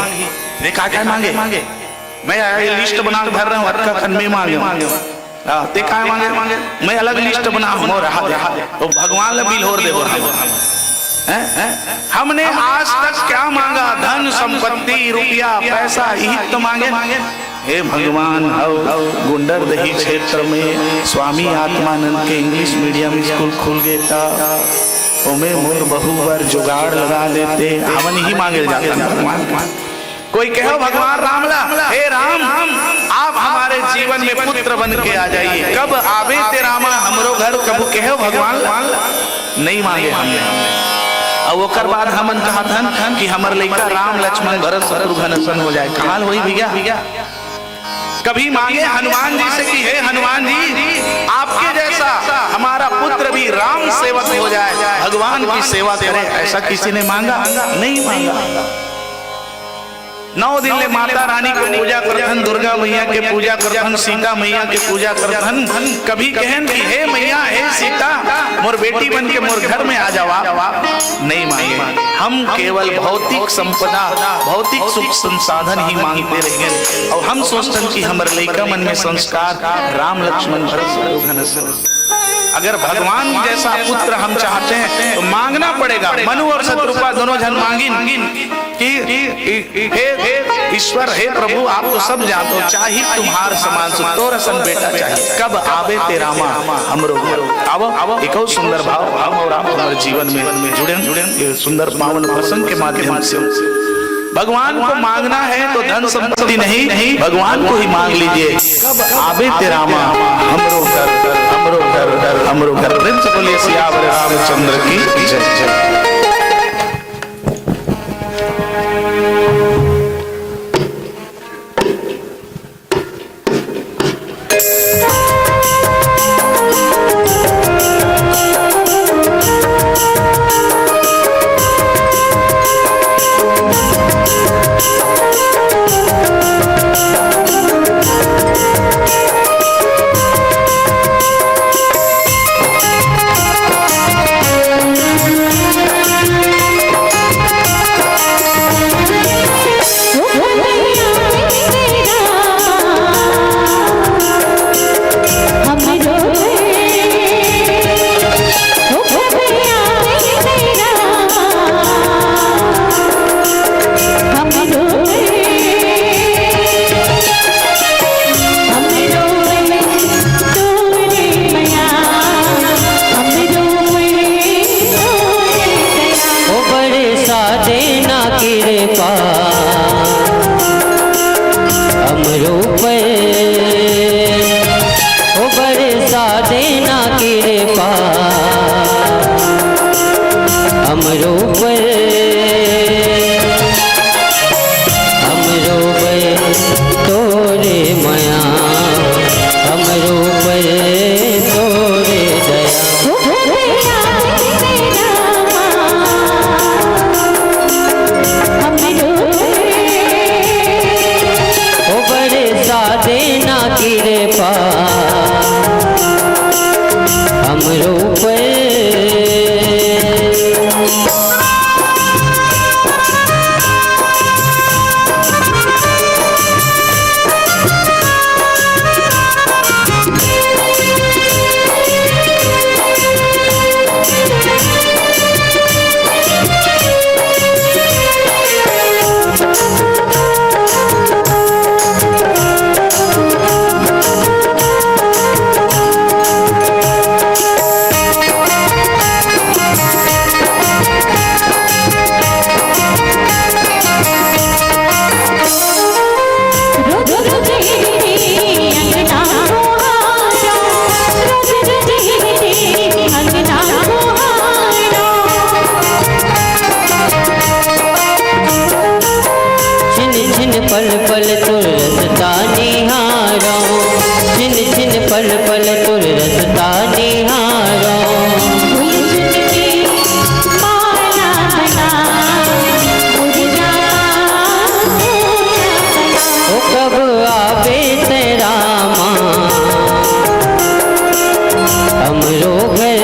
देखा क्या मांगे? मैं ये लिस्ट बना के धर रहा हूँ, अतका खन में मांगे। हाँ, ते काय मांगे? मैं अलग लिस्ट बना, मोर रहा दे। तो भगवान ला बिल्होर दे बोल। हैं? हैं? हमने आज तक क्या मांगा? धन संपत्ति, रुपया, पैसा, यही तो मांगे। हे भगवान, हव गुंडरदेही क्षेत्र में स्वामी आत्मानंद के इंग्लिश मीडियम स्कूल खुल गे ता ओमे मोर बहू बर जुगाड़ लगा देते। हमन ही मांगे जाते हैं भगवान। कोई कहो भगवान राम ला, हे राम, आप हमारे जीवन में पुत्र बन के आ जाइए। कब आवे ते रामा हमरो घर, कब कहो भगवान ला, नहीं मांगे हमने। अब ओकर बाद हमन कहत हन कि हमर लइका राम लक्ष्मण भरत शत्रुघ्न असन हो जाए। कहाल होई भैया? कभी मांगे हनुमान जी से कि हे हनुमान जी, आपके जैसा हमारा पुत्र भी राम सेवक हो जाए, भगवान की सेवा करे, ऐसा किसी ने मांगा? नहीं मांगा। नौ दिन ले माता रानी के पूजा करथन, दुर्गा मैया के पूजा करथन, सीता मैया के पूजा करथन। कभी कहन कि हे मैया, हे सीता, मोर बेटी बन के मोर घर में आ जावा, नहीं मांगे। हम केवल भौतिक संपदा, भौतिक सुख संसाधन ही मांगते रह गेन। अउ हम सोचथन कि हमर लइका मन में संस्कार राम लक्ष्मण भरत शत्रुघ्न असन। अगर भगवान जैसा पुत्र हम चाहते हैं तो मांगना पड़ेगा। मनु और शतरूपा दोनों झन मांगिन कि हे, हे ईश्वर, हे प्रभु, आप तो सब जानते हो, चाही तुम्हार समान सुख, तोर असन बेटा चाही। कब आबे ते रामा हमरो घर। आवो, आवो, एको सुंदर भाव हम और आप हमारे जीवन में जुड़े, जुड़े ये सुंदर पावन प्रसंग के माध्यम से। भगवान को मांगना है तो धन संपत्ति नहीं, भगवान को ही मांग लीजिए। कब आबे ते रामा हमरो घर, हमरो घर, हमरो घर। प्रेम से बोलिए सियावर रामचंद्र की जय, जय। ओ बरसा देना किरपा हमरो पर, ओ बरसा देना किरपा हमरो पर, हमरो पर तोरे मया, हमरो पर तोरे दया। ओ बरसा देना किरपा हमरो पर। छिन छिन पल पल तोर रसता निहारो, छिन छिन पल पल तोर रसता निहारो। ओ कब आबे ते रामा हमरो घर।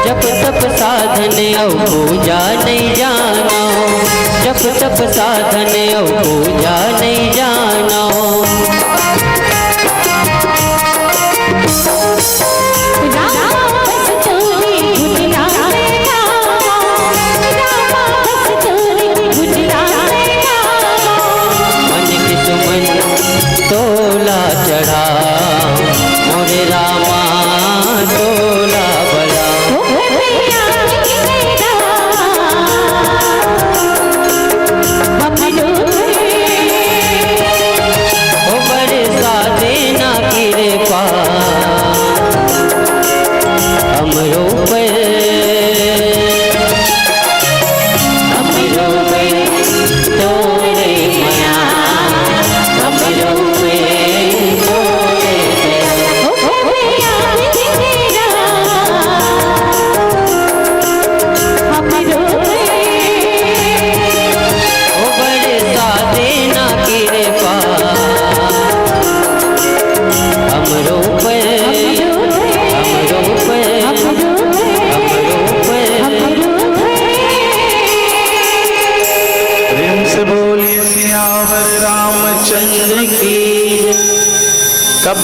जप तप साधन अउ पूजा नइ जानो, जप तप साधन अउ पूजा नइ जानो। मन के सुमन तोला चढ़ा, मोरे रामा तो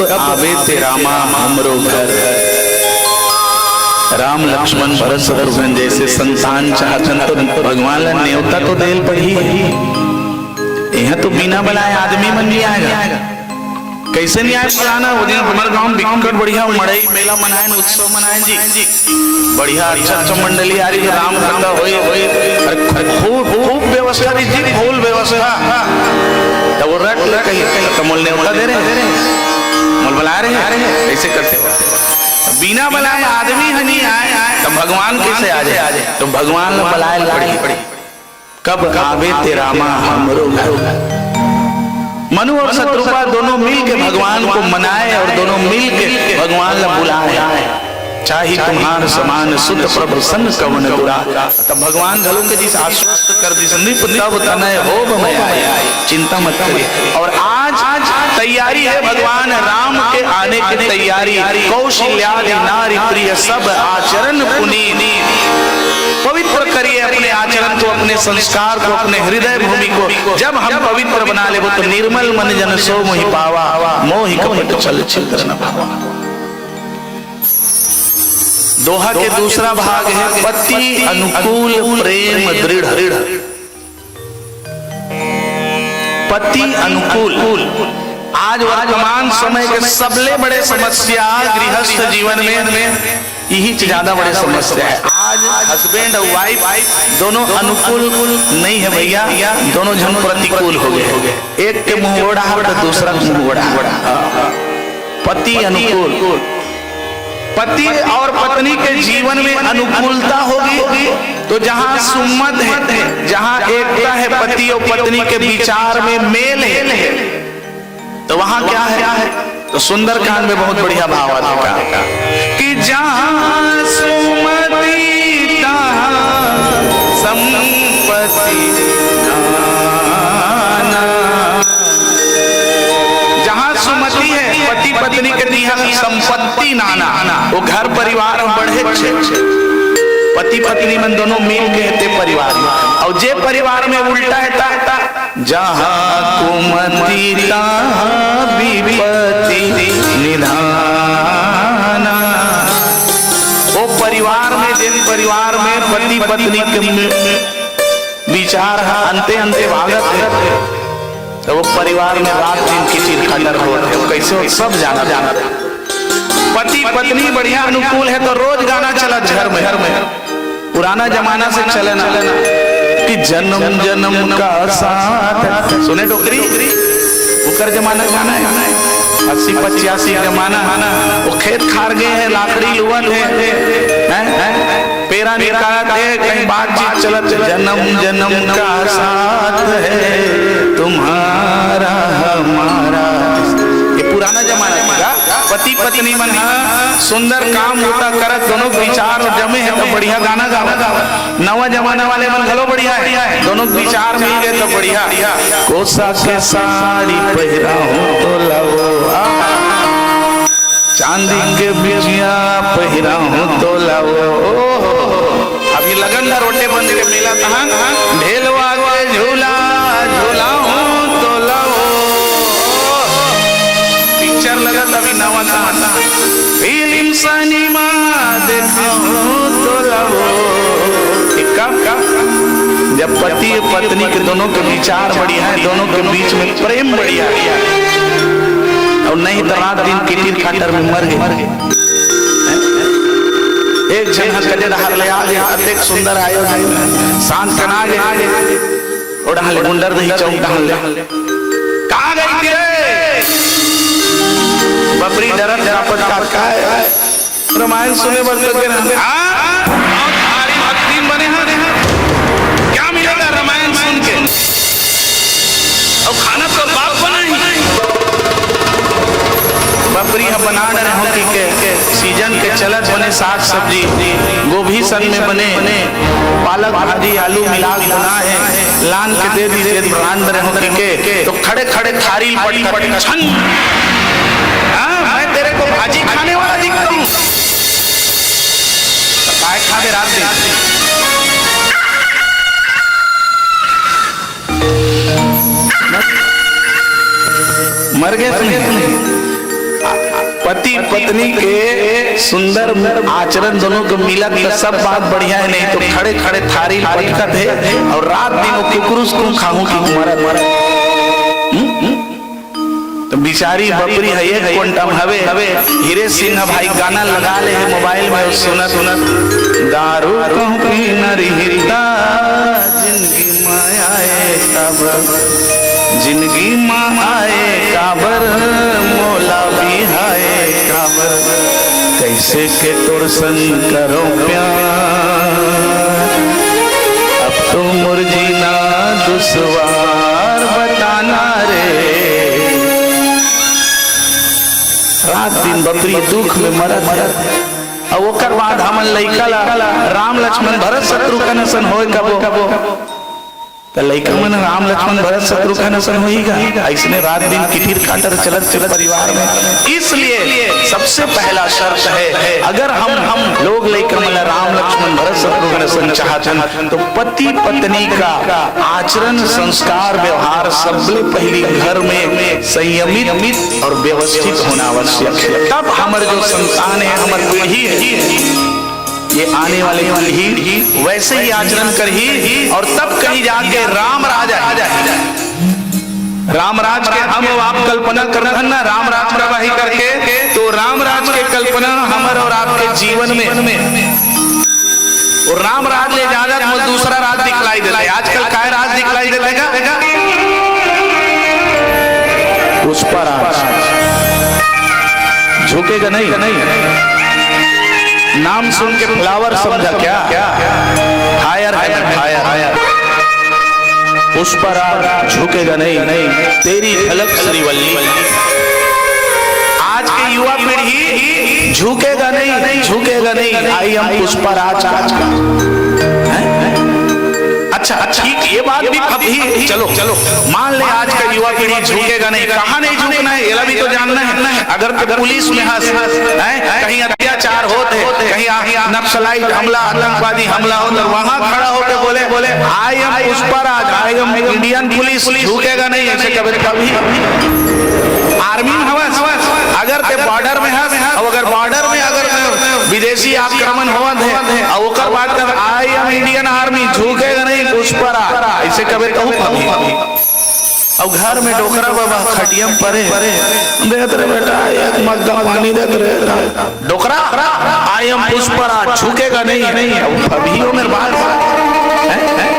कब आवे ते रामा हमरो घर। राम, लक्ष्मण, भरत, शत्रुघ्न जैसे संतान चाहथन तो भगवान ला नेवता तो देल पड़ही। यहाँ तो बिना बलाए आदमी मन नहीं आएगा। कैसे नहीं आए फलाना? वो दिन हमारे गांव में बिकट बढ़िया मड़ई मेला मनाए, उत्सव मनाए जी। बढ़िया, अच्छा, अच्छा मंडली आ रही है, राम कथा होई, होई। अरे, खूब, खूब व्यवस्था रही जी, full व्यवस्था। तब वो रट ले कही, "तो मोल नेवता दे रहे हैं?" मोल बला रहे हैं? ऐसे करते। बिना बलाए आदमी ह नहीं आए, तो भगवान कैसे आ जाए? तो भगवान ला बलाए पड़ी। कब आवे ते रामा हमरो घर। मनु और शतरूपा दोनों मिल के भगवान को मनाए और दोनों मिल के भगवान ला बुलाए। चाही तुम्हार समान सुत प्रभु सन कवन दुरार। तब भगवान घलो के जिस आश्वस्त कर दिस, "नृप तब तनय होब मयाय, चिंता मत करिए।" और आज, आज तैयारी है भगवान राम के आने की तैयारी। कौशल्यादि नारी प्रिय सब आचरण पुनीत। पवित्र करिए अपने आचरण को, अपने संस्कार को, अपने हृदय भूमि को। जब हम पवित्र बना लेबो तो निर्मल मन जन सो मोहि पावा, मोहि कपट छल छिद्र न भावा। दोहा के दूसरा भाग है पति अनुकूल प्रेम दृढ़। पति अनुकूल। आज वर्तमान समय के सबले बड़े समस्या गृहस्थ जीवन में यही ज्यादा बड़े समस्या है। आज husband और wife दोनों अनुकूल नहीं है भैया, दोनों जन प्रतिकूल हो गए। एक के मुंह ओढ़ा तो दूसरा के मुंह ओढ़ा। पति अनुकूल। पति और पत्नी के जीवन में अनुकूलता होगी तो जहां सुमत है, जहां एकता है, पति और पत्नी के विचार में मेल है, तो वहां क्या है? तो सुंदरकांड में बहुत बढ़िया भाव आता है कि जहां सुमति तहां संपत्ति नाना। जहां सुमति है, पति पत्नी के तिहां संपत्ति नाना, वो घर परिवार में बढ़े छे। पति पत्नी मन दोनों मिल के हेते परिवार में। और जे परिवार में उल्टा है ता, जहां कुमति तहां विपत्ति निधाना। वो परिवार में, जिन परिवार में पति पत्नी के विचार ह अंते अंते भागत हे, तो वो परिवार में रात दिन किचिर खटर होत हे। कैसे हो? सब जाना, जाना। पति पत्नी बढ़िया अनुकूल है तो रोज गाना चला घर में। पुराना जमाना से चले ना कि जन्म जन्म का साथ। सुने डोकरी, ओकर जमाना के गाना है, अस्सी पचासी जमाना। वो खेत खार गए हैं, लाकड़ी लुअत है, हैं? पेरा निकालत हे, कहीं बातचीत चलत हे, जन्म जन्म का साथ है तुम्हारा हमारा। ये पुराना जमाना का पति पत्नी मन ह सुंदर काम होता करत, दोनों के विचार जमे है तो बढ़िया गाना गावा। नवा जमाना वाले मन घलो बढ़िया है, दोनों के विचार मिल गए तो बढ़िया। कोसा के साड़ी पहिरा हूँ तो लाओ, आ। चांदी के बिछिया पहिरा हूँ तो लाओ। अभी लगन ला रोटे बंद के मेला तहान, ढेलवा के झूला झूला हूँ तो लाओ। पिक्चर लगत अभी नवा तहान, फिल्म सिनेमा देखा हूँ तो लाओ। कब, कब? जब पति पत्नी के दोनों के विचार बढ़िया है, दोनों के बीच में प्रेम बढ़िया है, और नहीं तो रात दिन किटिर खाटर में मर गए। एक झन ह कजे डहार ले आ गे, अतेक सुंदर आयोजन, सांझ कना गे, ओ डहार ले गुंडरदेही चौक डहार ले। कहाँ गई थी रे? बपरी डरत कांपत का, का है? रामायण सुने बर तो गे ना। हाँ? बहुत भारी भक्तिन बने हैं। क्या मिलेगा रामायण सुन के? अउ खाना तो बाप बनाही। बपरी ह बना डरे हों कहिके, सीजन के चलत बने साग सब्जी, गोभी सन में बने पालक भाजी, आलू मिला के बना हे, लान के दे दीजिए, रांध डरे हों कहिके, तो खड़े खड़े थारी पटक छन। हाँ, मैं तेरे को भाजी खाने वाला दिखता हूँ? काय खा के रात दिन? मर गए तुम। आ, पति पत्नी के सुंदर आचरण दोनों के मिलत त सब बात बढ़िया हे, नहीं तो खड़े खड़े थारी पटकत हे अउ रात दिन वो कुकुरुस को खाहूं की मरत मरत। हम्म? तो बिचारी बपरी हे, एक कोंटा म हवे। हीरे सिंह भाई गाना लगा ले हे मोबाइल में, सुनत सुनत, दारू कहूं पीना रिहिता, जिंदगी म आए काबर, जिंदगी म आए काबर, मोला बिहाए काबर, कैसे के तोर संग करो प्यार, अब तो मोर जीना दुसवार बताना रे। रात दिन बपरी दुख में मरत हे। अउ ओकर बाद हमन लइका ला राम लक्ष्मण भरत शत्रुघ्न असन होय कबो, त लइका मन राम लक्ष्मण भरत शत्रुघ्न असन होही गा। अइसने रात दिन किटिर काटर चलत हे परिवार में। इसलिए सबसे पहला शर्त हे, अगर हम, हम लोग लइका मन ला राम लक्ष्मण भरत शत्रुघ्न असन चाहत हन, तो पति पत्नी का आचरण, संस्कार, व्यवहार सबले पहली घर में संयमित और व्यवस्थित होना आवश्यक हे। तब हमर जो संतान हे, हमर पीढ़ी हे, ये आने वाली पीढ़ी वैसे ही आचरण करही और तब कहीं जाके राम राज आही। रामराज के हम आप कल्पना करथन ना, रामराज कब आही करके, तो रामराज के कल्पना हमर और आपके जीवन में, वो रामराज ले जादा मोला दूसरा राज दिखलाई देथे। आजकल काय राज दिखलाई देथे गा? पुष्पा राज। झुकेगा नहीं। नाम सुन के flower समझा क्या? Fire है, fire। पुष्पा राज झुकेगा नहीं, तेरी झलक श्रीवल्ली। आज के युवा पीढ़ी झुकेगा नहीं, झुकेगा नहीं। I am पुष्पा राज का। हैं? अच्छा, अच्छा, ठीक, ये बात भी, अभी चलो, चलो, मान ले आज का युवा पीढ़ी झुकेगा नहीं, कहाँ नहीं झुकना है, एला भी तो जानना है। अगर तो पुलिस में हस, हैं, कहीं अत्याचार होत हे, कहीं आ-, नक्सलाइट हमला, आतंकवादी हमला होत हे, वहां खड़ा होके बोले, बोले, "I am Pushpa Raj, I am Indian police, झुकेगा नहीं," ऐसे कबे कभी। आर्मी में हवस, अगर ते बॉर्डर में हस, अउ अगर बॉर्डर में अगर विदेशी आक्रमण होवत हे, अउ ओकर बाद कर, "I am Indian Army, झुकेगा नहीं पुष्पा राज," ऐसे कबे कहू कभी। अउ घर में डोकरा बाबा खटिया में परे, "देत रे बेटा, एक मग्गा पानी देत रे।" डोकरा, "I am पुष्पा राज, झुकेगा नहीं।" अब अभी हो मेरे बात। हैं? हैं?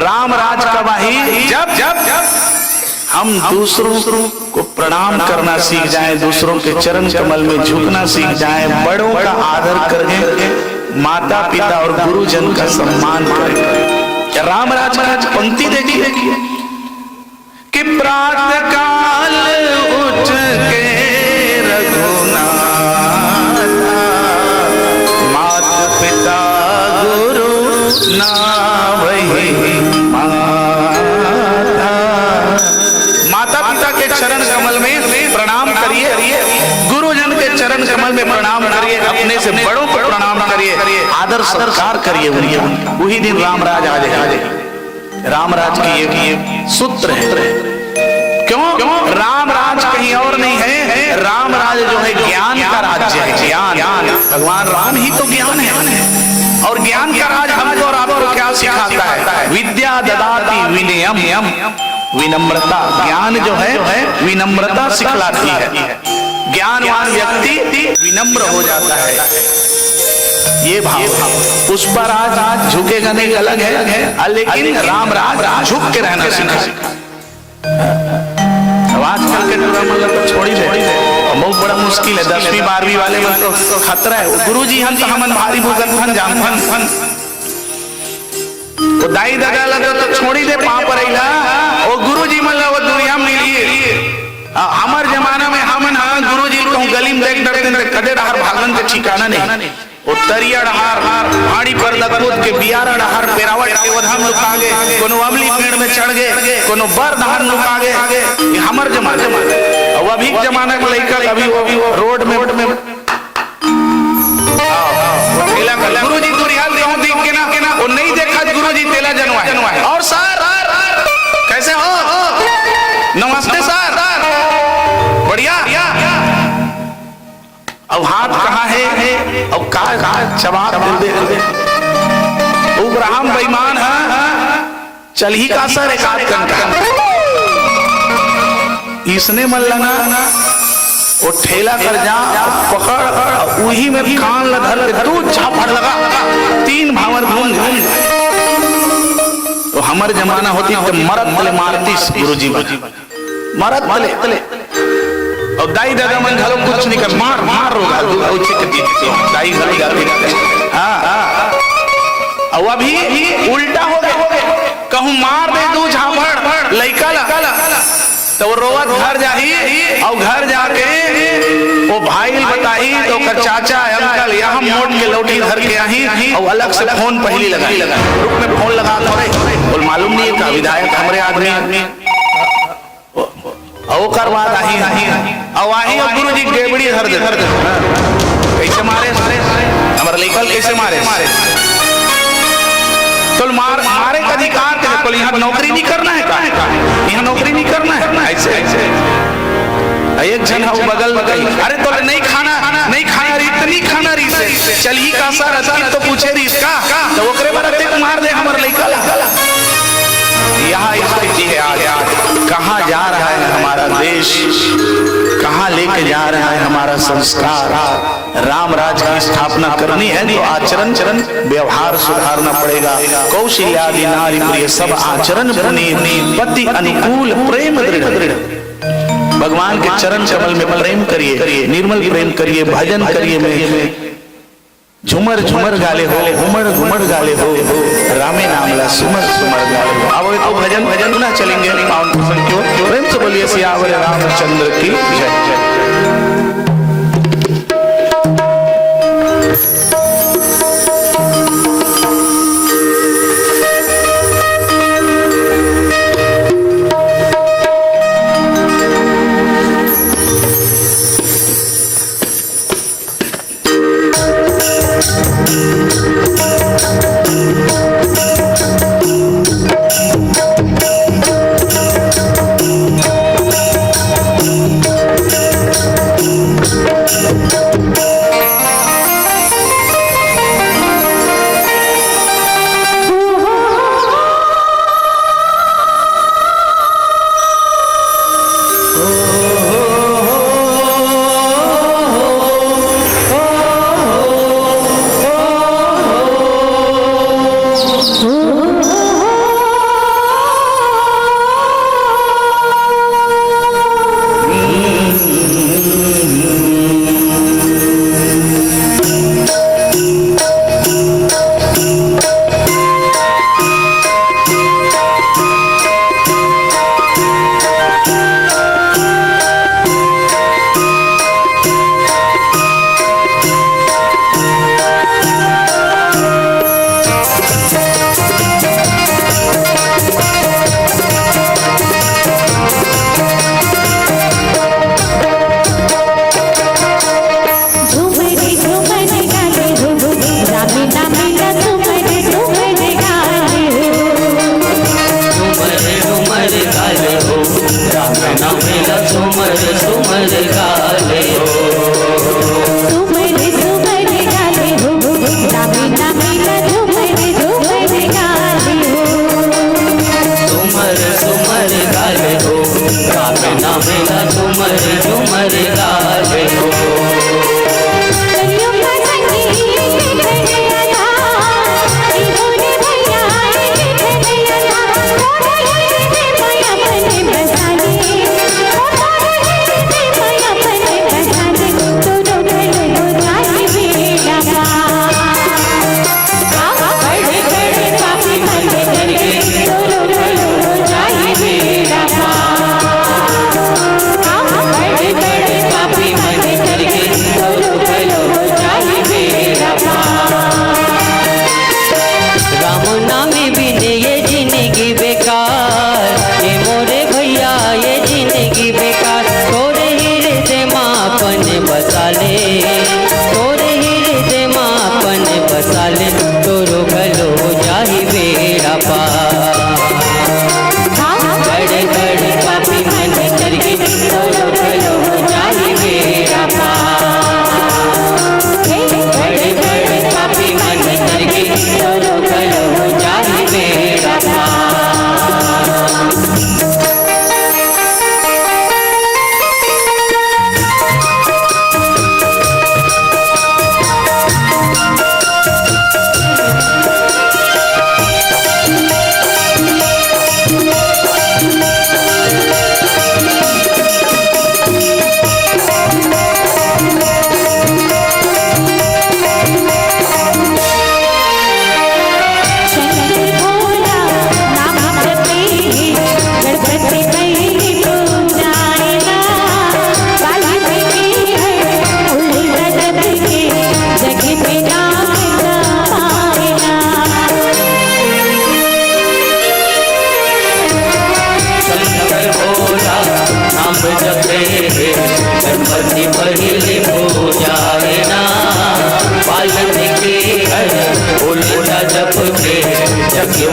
राम राज कब आही? जब, जब, जब हम दूसरों को प्रणाम करना सीख जाएं, दूसरों के चरण कमल में झुकना सीख जाएं, बड़ों का आदर करें, माता पिता और गुरुजन का सम्मान करें। रामराज का आज पंक्ति देखिए कि प्रातः काल उठ के रघुनाथा, मात पिता गुरु नावहि माथा। माता पिता के चरण कमल में प्रणाम करिए, गुरुजन के चरण कमल में प्रणाम करिए, अपने से बड़ों को प्रणाम करिए, आदर सत्कार करिए उनका। वही दिन रामराज आ जाए। रामराज की ये, ये सूत्र है। क्यों? क्यों? रामराज कहीं और नहीं है, रामराज जो है ज्ञान का राज्य है, ज्ञान। भगवान राम ही तो ज्ञान है। और ज्ञान का राज हमको और आपको क्या सिखाता है? विद्या ददाति विनयम, विनम्रता। ज्ञान जो है विनम्रता सिखलाती है। ज्ञानवान व्यक्ति विनम्र हो जाता है। ये भाव, पुष्पराज झुकेगा नहीं अलग है, लेकिन रामराज झुक के रहना सीखा। अब आजकल के टूरा मन ला तो छोड़ी दे, बहुत बड़ा मुश्किल है। दसवीं बारहवीं वाले मन तो खतरा है। गुरुजी हम तो हमन भारी भूगत फन जान फन फन। वो दाई ददा ला तो, तो छोड़ी दे पाँव परई ला, वो गुरुजी मन ला वो दुनिया में मिलिए। आ, हमर जमाना में हमन हा गुरुजी कहूँ गली में देख डरते थे, कदे डहर भागन के ठिकाना नहीं। वो तरिया डहर, आड़ी पर दखुत के बियारा डहर, पेरावट के ओधा में लुका गे, कोनो अमली पेड़ में चढ़ गे, कोनो बर डहर में लुका गे। ये हमर जमाना। अब अभी के जमाना के लइका अभी वो, वो रोड में, में तेला कर। गुरुजी तुरियाल कहूँ दिख के ना, वो नहीं देखा गुरुजी तेला जनवाए। और सर, कैसे हो? नमस्ते सर। बढ़िया? अब हाथ कहाँ हे, अब का, का जवाब दे दे। उबराम बेईमान ह, चलही का सर एक आध घंटा। इसने मन लगा, वो ठेला कर जा, पकड़, उही में कान ला धर के दू झापड़ लगा, तीन भांवर घूम घूम। तो हमर जमाना होतिस त मरत ले मारतिस गुरुजी मन। मरत ले। अउ दाई ददा मन घलो कुछ नहीं कर, मार, मार रोगा, दू अउ चिक दी तो दाई घलो जाती। हाँ, हाँ। अउ अभी उल्टा हो गया, कहूँ मार दे दू झापड़ लइका ला, त वो रोवत घर जाही, अउ घर जाके वो भाई ल बताही, त ओकर चाचा, अंकल, यहाँ मोट के लौठी धर के आही, अउ अलग से फोन पहली लगाही। रुक, में फोन लगा थोड़े, बोल, मालूम नहीं है का विधायक हमरे आदमी। अउ ओकर बाद आही, अउ आही, अउ गुरुजी गेबड़ी धर दे। कैसे मारे? हमर लइका ल कैसे मारे? तो मार, मारे का अधिकार के, बोले, यहाँ नौकरी नहीं करना है का? यहाँ नौकरी नहीं करना है? ऐसे, ऐसे। एक झन ह बगल में कही, अरे, तो नहीं खाना, नहीं खाना रही, तो नहीं खाना रही से। चलही का सर, अतकी तो पूछे रहिस का? त ओकरे बर अतेक मार दे हमर लइका ला। यह स्थिति है आज। कहाँ जा रहा है हमारा देश, कहाँ लेके जा रहा है हमारा संस्कार? राम राज की स्थापना करनी है तो आचरण, चरण, व्यवहार सुधारना पड़ेगा। कौशल्यादि नारी प्रिय सब आचरण पुनीत, पति अनुकूल प्रेम दृढ़। भगवान के चरण कमल में प्रेम करिए, निर्मल प्रेम करिए, भजन करिए, में झूमर झूमर गा ले हो, घूमड़ घूमड़ गा ले हो, रामे नाम ला सुमर सुमर गा ले हो। अब तो भजन, भजन ना चलेंगे, पावन प्रसंग क्यों? प्रेम से बोलिए सियावर रामचंद्र की जय।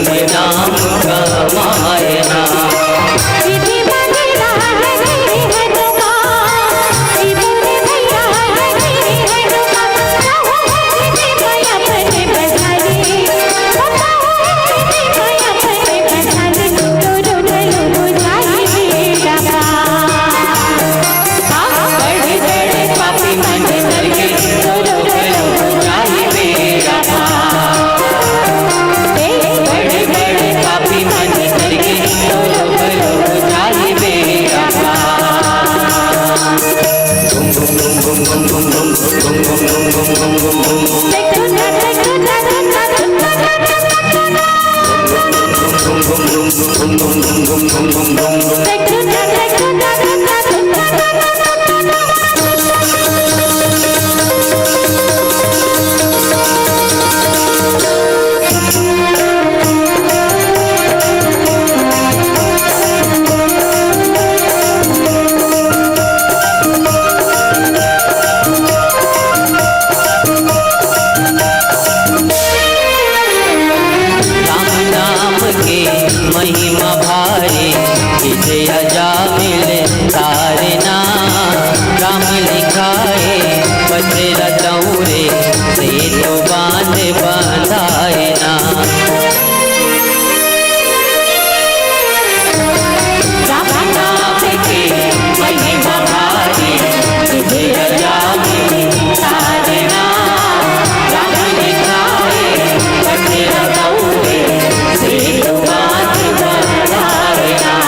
नाम कमाए ना। राम नाम के महिमा भारी, विजय जामिल तारना। राम लिखाए पचरा चौरे, सेतु बांध बंधाए ना। राम नाम के महिमा भारी, विजय जामिल तारना। राम लिखाए पचरा चौरे, सेतु बांध बंधाए ना।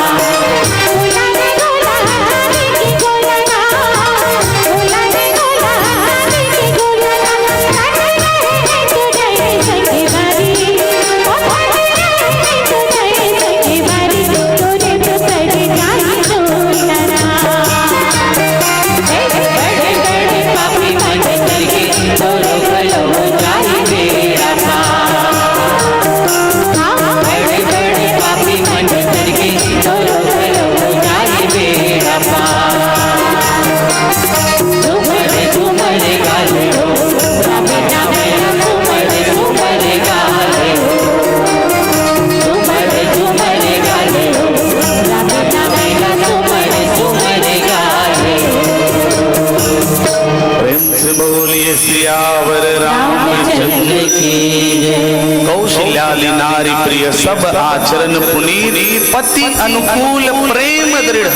प्रेम से बोलिए सियावर रामचंद्र की जय। कौशल्यादि नारी प्रिय सब आचरण पुनीत, पति अनुकूल प्रेम दृढ़।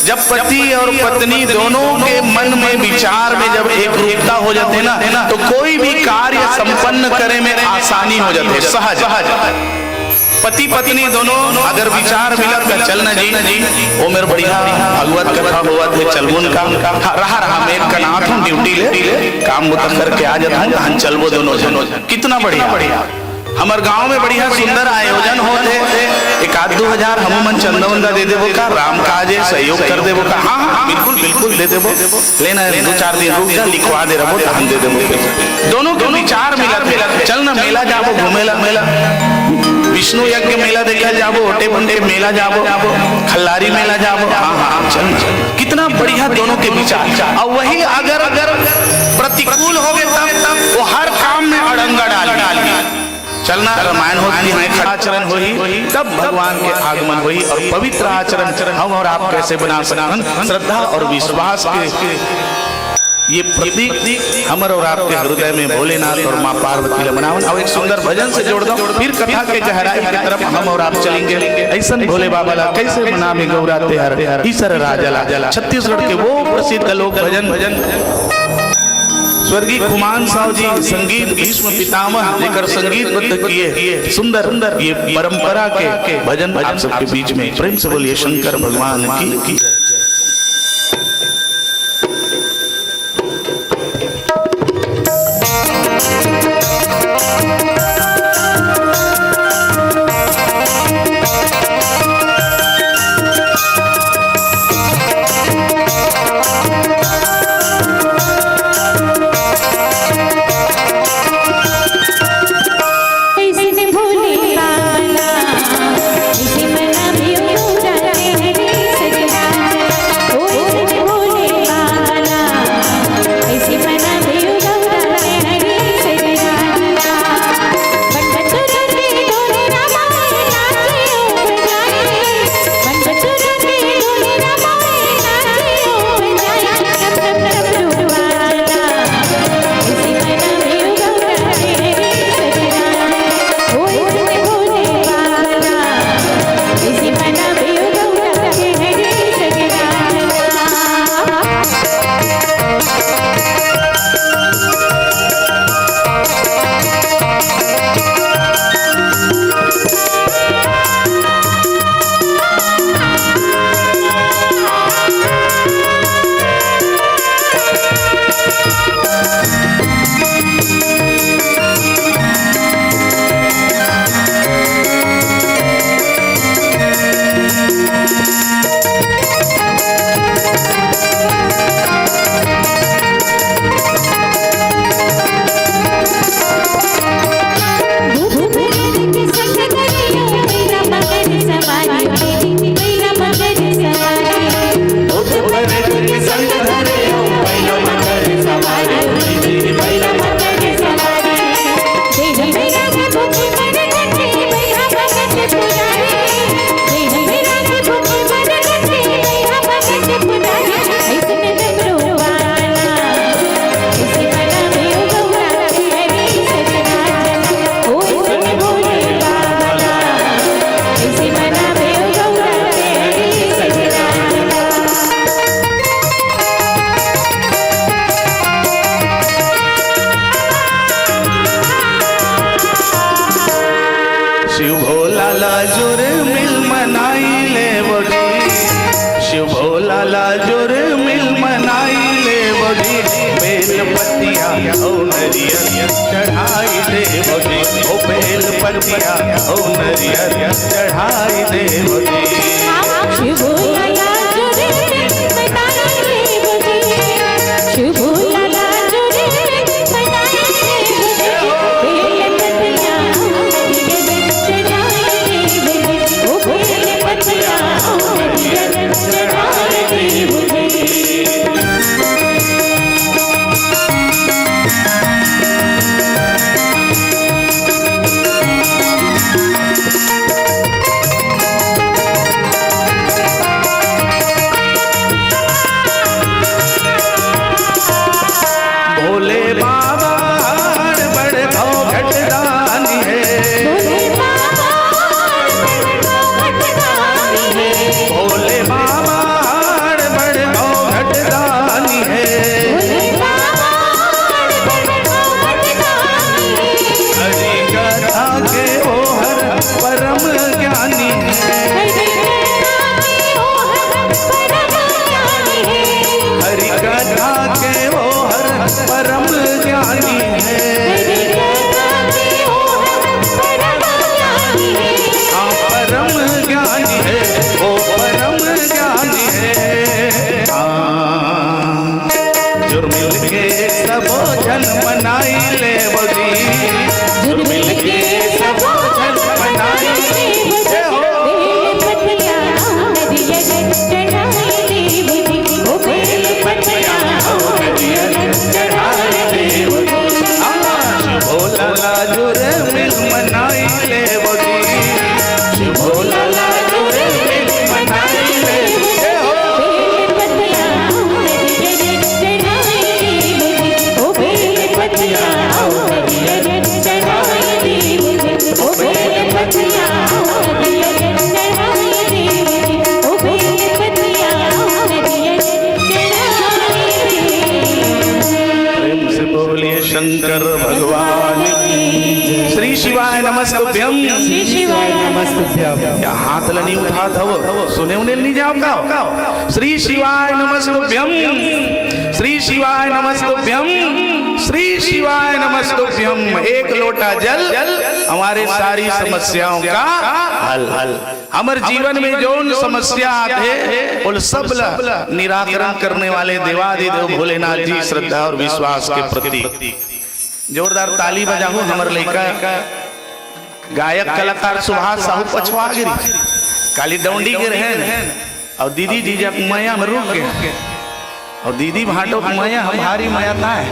जब पति और पत्नी दोनों के मन में विचार में जब एक रूपता हो जाते ना, तो कोई भी कार्य संपन्न करे में आसानी हो जाती है, सहज। पति पत्नी दोनों अगर विचार मिलत हे, चल ना जी, ओ मेर बढ़िया भगवत कथा होवत हे, चलबो न का, हाँ, रहा रहा, मैं कनात हूँ ड्यूटी ले, काम बुता करके आ जाता हूँ, तहन चलबो दोनों झन। कितना बढ़िया। हमर गांव में बढ़िया सुंदर आयोजन होत हे, एक आध दो हजार हमू मन चंदा वंदा दे देबो का, राम काज हे, सहयोग कर देबो का। हाँ, हाँ, बिल्कुल, बिल्कुल दे देबो। लेना है, दो चार दिन रुक जा, लिखवा दे रहो, तहन दे देबो। दोनों के विचार मिलत हे, चल ना मेला जाबो, घूमे ला, मेला। विष्णु यज्ञ मेला देखे जाबो, ओटे बन के मेला जाबो, खल्लारी मेला जाबो। हाँ, हाँ, चल ना। कितना बढ़िया दोनों के विचार। और वही अगर, अगर प्रतिकूल हो गए तब, तब वो हर काम में अड़ंगा डाल डाल। चलना रामायण होत हे, खंडाचरण होही, तब भगवान के आगमन होही और पवित्र आचरण हम और आप कैसे बना सकथन? श्रद्धा और विश्वास के ये प्रतीक हमर और आपके हृदय में भोलेनाथ और माँ पार्वती ल मनावन। अब एक सुंदर भजन से जोड़ दो, फिर कथा के गहराई की तरफ हम और आप चलेंगे। ऐसन भोले बाबा ला कैसे मनावे गौरा तेहर ईसर राजा ला, छत्तीसगढ़ के वो प्रसिद्ध लोक भजन, भजन स्वर्गीय खुमान साहू जी संगीत भीष्म पितामह जेकर संगीतबद्ध किए सुंदर ये परंपरा के भजन आप सबके बीच में। प्रेम से बोलिए शंकर भगवान की, की जय। ओ नरियर चढ़ाई देव जी, ओ बेल पतिया, ओ नरियर चढ़ाई देव जी। भोले बाबा बड़ घटदानी है। भोले बाबा बड़ घटदानी है। भोले बाबा बड़ घटदानी है। भोले बाबा बड़ घटदानी है। हरि कथा के ओ हर परम ज्ञानी है। हरि कथा के ओ हर परम ज्ञानी है। हरि कथा के ओ हर परम ज्ञानी है। हरि कथा के ओ हर परम ज्ञानी है। हाँ, परम ज्ञानी है, ओ परम ज्ञानी है। हाँ। जुर्मिल के सबो झन मनाई लेव जी। जुर्मिल के सबो झन मनाई लेव जी। बेल पतिया नरियर चढ़ाई देव जी। ओ बेल पतिया नरियर चढ़ाई देव जी। आज भोला ला जुर्मिल मनाई लेव जी। आज भोला ला जुर्मिल मनाई लेव जी। प्रेम से बोलिए शंकर भगवान की। श्री शिवाय नमस्तुभ्यम। श्री शिवाय नमस्तुभ्यम। क्या हाथ ल नइ उठात हव? सुने उने ल नइ जाव का? श्री शिवाय नमस्तुभ्यम। श्री शिवाय नमस्तुभ्यम। श्री शिवाय नमस्तुभ्यम। एक लोटा जल, हमारे सारी समस्याओं का हल। हमर जीवन में जौन समस्या आथे, ओला सब ला निराकरण करने वाले देवादिदेव भोलेनाथ जी श्रद्धा और विश्वास के प्रतीक। जोरदार ताली बजाहू, हमर लइका गायक कलाकार सुभाष साहू पछवा गे रहिस। काली डौंडी गे रहेन, अउ दीदी जीजा के मया म रुक गे। अउ दीदी भांटो के मया ह भारी मया ताय।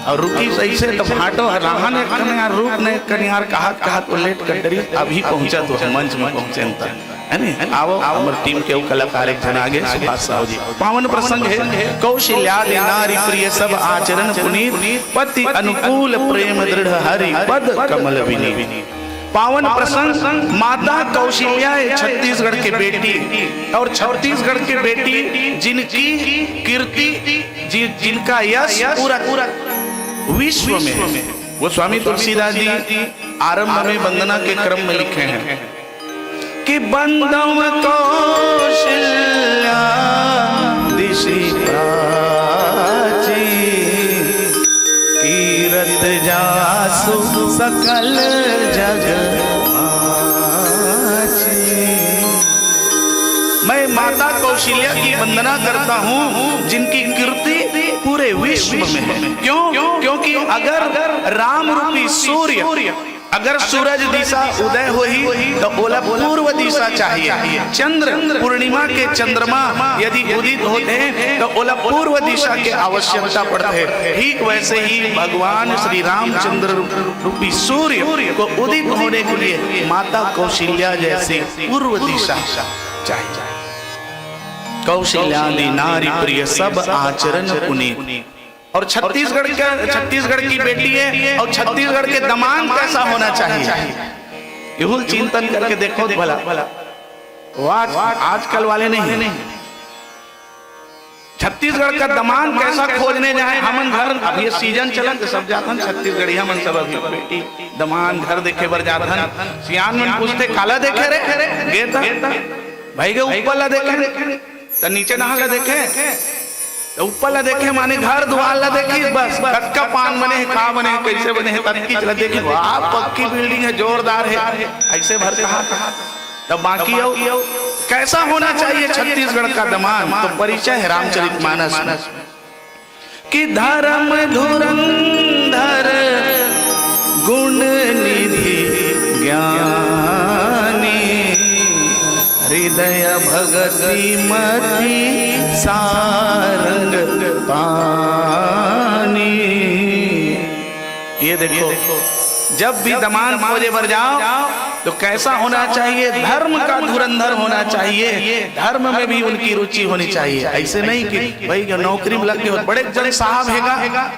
अउ रुकिस अइसे त भांटो ह राहन एक कनियार, रुक न एक कनियार, कहत कहत ओ लेट कर डरिस, अभी पहुंचत हों, मंच म पहुंचेन त। है नी? आवव, हमर टीम के अउ कलाकार एक झन आगे, सुभाष साहू जी। पावन प्रसंग हे, कौशल्यादि नारी प्रिय सब आचरण पुनीत, पति अनुकूल प्रेम दृढ़ हरि पद कमल विनीत। पावन प्रसंग, माता कौशल्या हे छत्तीसगढ़ के बेटी, और छत्तीसगढ़ के बेटी जिनकी कीर्ति, जि-, जिनका यश पूरा विश्व में। गोस्वामी तुलसीदास जी आरंभ में वंदना के क्रम में लिखे हैं, कि बंदव कौशल्या दिशि प्राची, कीरत जासु सकल जग माची। मैं माता कौशल्या की वंदना करता हूँ, जिनकी कीर्ति पूरे विश्व में है। क्यों? क्योंकि अगर राम रूपी सूर्य अगर सूरज दिशा उदय होही, त ओला पूर्व दिशा चाहिए। चंद्र, पूर्णिमा के चंद्रमा यदि उदित होथे, त ओला पूर्व दिशा के आवश्यकता पड़थे। ठीक वैसे ही भगवान श्री रामचंद्र रूपी सूर्य को उदित होने के लिए माता कौशल्या जैसी पूर्व दिशा चाहिए। कौशल्यादि नारी प्रिय सब आचरण पुनीत। और छत्तीसगढ़ का, छत्तीसगढ़ की बेटी है और छत्तीसगढ़ के दमांद कैसा होना चाहिए, इहुल चिंतन करके देखो भला। वो आज, आजकल वाले नहीं, छत्तीसगढ़ का दमांद कैसा खोजने जाए। हमन घर, अब ये सीजन चलत, सब जाथन छत्तीसगढ़िया मन, सब अभी बेटी दमांद घर देखे बर जाथन। सियान मन पूछथे, "काला देखे रे?" गे त भाई के ऊपर ला देखे, त नीचे नहा ला देखे। त त ऊपर ला देखे माने घर दुवार ला देखिस, बस कतका पान बने हे, का बने हे, कइसे बने हे, ततकीच ला देखिस, वाह, पक्की बिल्डिंग हे, जोरदार हे, अइसे भर कहा। तब बाकी अउ कैसा होना चाहिए छत्तीसगढ़ का दमांद, तो परिचय हे रामचरित मानस में कि धर्म धुरंधर गुण निधि ज्ञानी, हृदय भगति मति सारंग पानी। ये देखो, जब भी दमांद खोजे बर जाओ तो कैसा होना चाहिए? धर्म का धुरंधर होना चाहिए, धर्म में भी उनकी रुचि होनी चाहिए। अइसे नहीं कि भाई जो नौकरी में लग गए हो, बड़े जन साहब हेगा,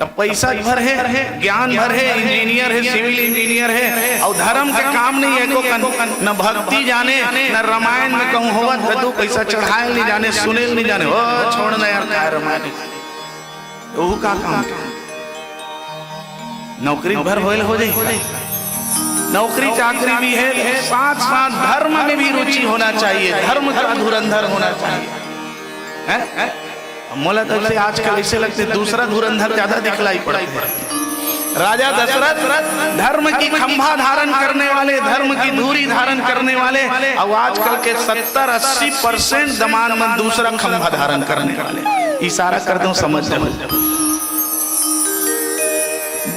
तब पइसा भर हे, ज्ञान भर हे, इंजीनियर हे, सिविल इंजीनियर हे, अउ धर्म के काम नहीं हे एको कन, न भक्ति जाने, न रामायण में कहूँ होवत हे, दू पइसा चढ़ाए नहीं जाने, सुने नहीं जाने, ओ छोड़ ना यार, काय रामायण, ओहू का काम? नौकरी भर होए ले हो जाही? नौकरी चाकरी भी हे, साथ साथ धर्म में भी रुचि होना चाहिए, धर्म का धुरंधर होना चाहिए। हैं? मोला तो ऐसे आजकल ऐसे लगथे, दूसरा धुरंधर ज्यादा दिखलाई पड़थे। राजा दशरथ धर्म की खंभा धारण करने वाले, धर्म की धूरी धारण करने वाले, अउ आजकल के सत्तर अस्सी परसेंट दमांद मन दूसरा खंभा धारण करने वाले। इशारा कर दो, समझ जाओ।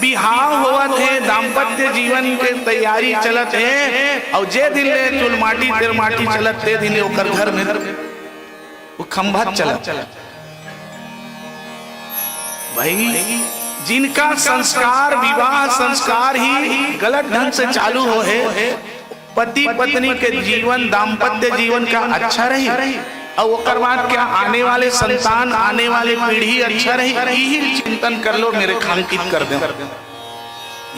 बिहाव होवत हे, दाम्पत्य जीवन के तैयारी चलत हे, अउ जे दिन ले चुलमाटी तेरमाटी चलत, ते दिन ले ओकर घर में वो खंभा चलत। भाई, जिनका संस्कार, विवाह संस्कार ही गलत ढंग से चालू हो हे, पति पत्नी के जीवन, दाम्पत्य जीवन का अच्छा रही, अउ ओकर बाद क्या आने वाले संतान, आने वाले पीढ़ी अच्छा रही, यही चिंतन कर लो, मेरे रेखांकित कर दो।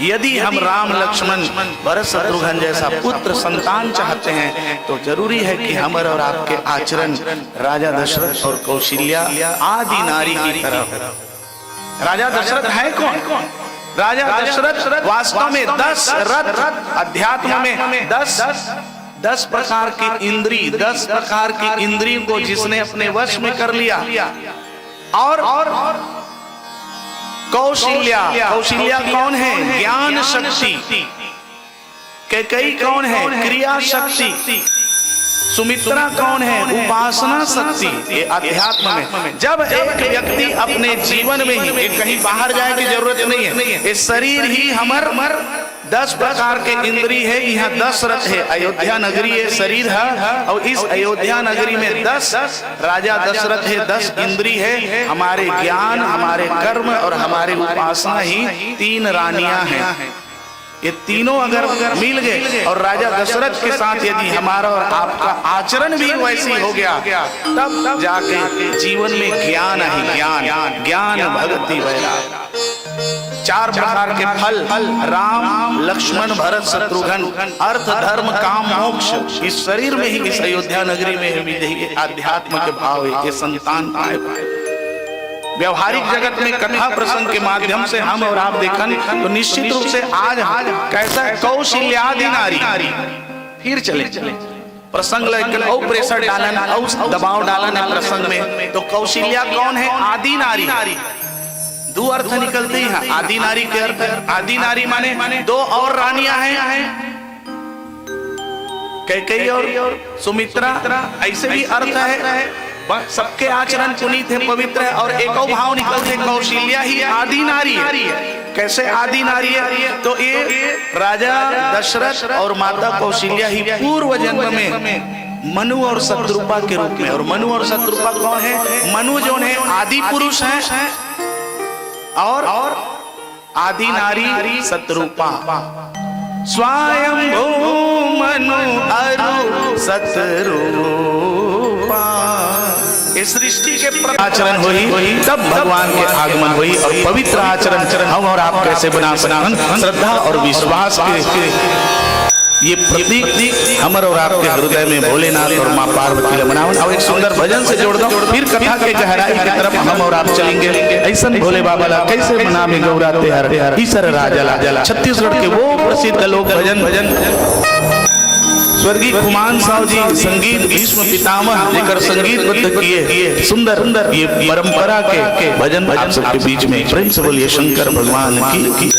यदि हम राम, लक्ष्मण, भरत, शत्रुघ्न जैसा पुत्र संतान चाहते हैं, तो जरूरी है कि हमर और आपके आचरण राजा दशरथ और कौशल्या आदि नारी की तरह। राजा दशरथ है कौन? राजा दशरथ वास्तव में दस रथ, अध्यात्म में दस, दस प्रकार की इंद्री, दस प्रकार की इंद्रियों को जिसने अपने वश में कर लिया, और कौशल्या, कौशल्या कौन है? ज्ञान शक्ति। कैकेयी कौन है? क्रिया शक्ति। सुमित्रा कौन है? उपासना शक्ति। ये अध्यात्म में जब एक व्यक्ति अपने जीवन में ही, ये कहीं बाहर जाए की जरूरत नहीं है, ये शरीर ही हमर दस प्रकार के इंद्री है, यहाँ दस रथ है। अयोध्या नगरी ये शरीर है, और इस अयोध्या नगरी में दस राजा दशरथ है, दस इंद्री है। हमारे ज्ञान, हमारे कर्म और हमारे उपासना ही तीन रानियां हैं। ये तीनों अगर मिल गए और राजा दशरथ के साथ यदि हमारा और आपका आचरण भी वैसी हो गया, तब जाके जीवन में ज्ञान आही। ज्ञान, ज्ञान, भक्ति, वैराग। चार प्रकार के फल, राम, लक्ष्मण, भरत, शत्रुघ्न, अर्थ, धर्म, काम, मोक्ष, इस शरीर में ही, इस अयोध्या नगरी में ही मिले। ये अध्यात्म के भाव है, ये संतान पाए। व्यवहारिक जगत में कथा प्रसंग के माध्यम से हम और आप देखन तो निश्चित रूप से आज कैसा कौशल्यादि नारी, फिर चले, प्रसंग ला एक अउ pressure डालन, अउ दबाव डालन है प्रसंग में। तो कौशल्या कौन है? आदि नारी। दो अर्थ निकलते हैं आदि नारी के अर्थ। आदि नारी माने दो और रानियां हैं, कैकेयी और सुमित्रा। ऐसे भी अर्थ है, ब-, सबके आचरण पुनीत है, पवित्र है। और एक और भाव निकलते, कौशल्या ही आदि नारी है। कैसे आदि नारी है? तो ये राजा दशरथ और माता कौशल्या ही पूर्व जन्म में मनु और शतरूपा के रूप में। और मनु और शतरूपा कौन है? मनु जो है आदि पुरुष है, और आदि नारी शतरूपा। स्वयंभू मनु अरु शतरूपा। इस सृष्टि के प्र- आचरण होई, तब भगवान के आगमन होई। और पवित्र आचरण हम और आप कैसे बना सकते हैं? श्रद्धा और विश्वास के ये प्रतीक हमर और आपके हृदय में भोलेनाथ और माँ पार्वती ला मनावन। और एक सुंदर भजन से जोड़ दो, फिर कथा के गहराई की तरफ हम और आप चलेंगे। ऐसन भोले बाबा ला कैसे मनावे गौरा तेहर, ईसर राजा ला। छत्तीसगढ़ के वो प्रसिद्ध लोक भजन, भजन स्वर्गीय खुमान साहू जी, संगीत भीष्म पितामह, जेकर संगीतबद्ध किए सुंदर ये परंपरा के भजन आप सबके बीच में। प्रेम से बोलिए शंकर भगवान की।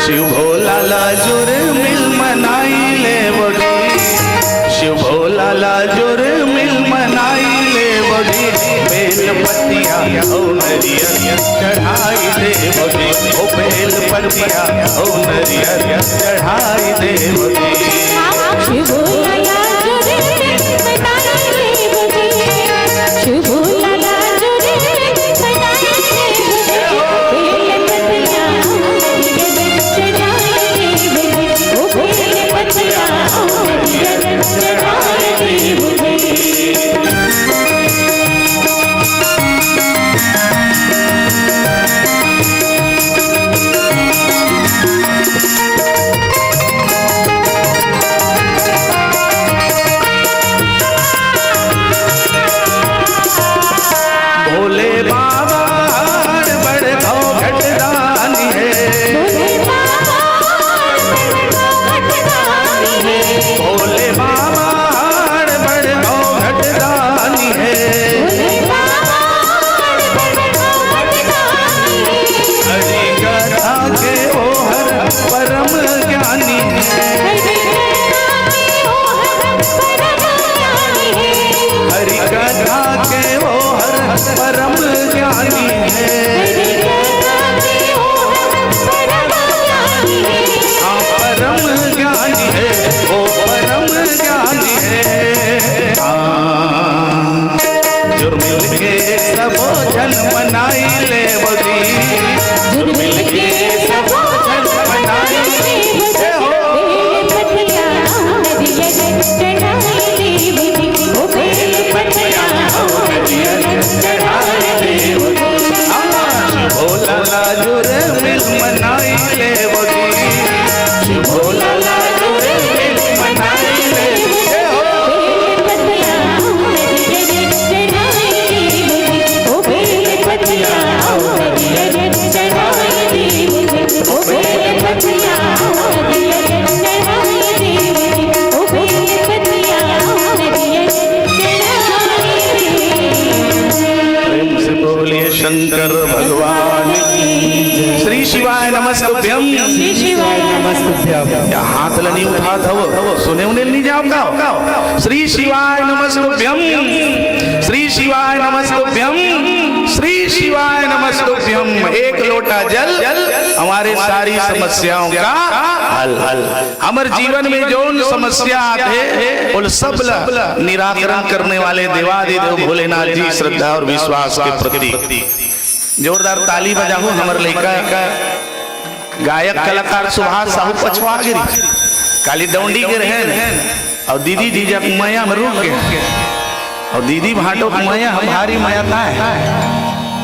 शिव भोला ला जुर्मिल मनाई लेवो जी, शिव भोला ला जुर्मिल मनाई लेवो जी। बेल पतिया अउ नरियर चढ़ाई देवो जी, ओ बेल पतिया अउ नरियर चढ़ाई देवो जी। भोले बाबा हर बड़ घट दानी हे। भोले बाबा हर बड़ घट दानी हे। हरि कथा के ओ हर परम ज्ञानी हे। हरि कथा के ओ हर परम ज्ञानी हे। हाँ, परम ज्ञानी हे, ओ परम ज्ञानी हे। हाँ, जुर्मिल के सबो झन मनाई लेवो जी। जुर्मिल के सबो झन मनाई लेवो जी। हे हो। भोला ला जुर्मिल मनाई लेवो जी। भोला ला जुर्मिल मनाई लेवो जी। उन्हें नहीं जाओ का? श्री शिवाय नमस्तुभ्यम, श्री शिवाय नमस्तुभ्यम, श्री शिवाय नमस्तुभ्यम। एक लोटा जल हमारे सारी समस्याओं का हल। हमर जीवन में जौन समस्या आथे, वो सब ला निराकरण करने वाले देवादिदेव भोलेनाथ जी श्रद्धा और विश्वास के प्रतीक। जोरदार ताली बजाहू। हमर लइका गायक कलाकार सुभाष साहू पछवा गे रहिस, काली डौंडी गे रहेन, अउ दीदी जीजा के मया में रुक गे, अउ दीदी भांटो के मया हम भारी मया ताय,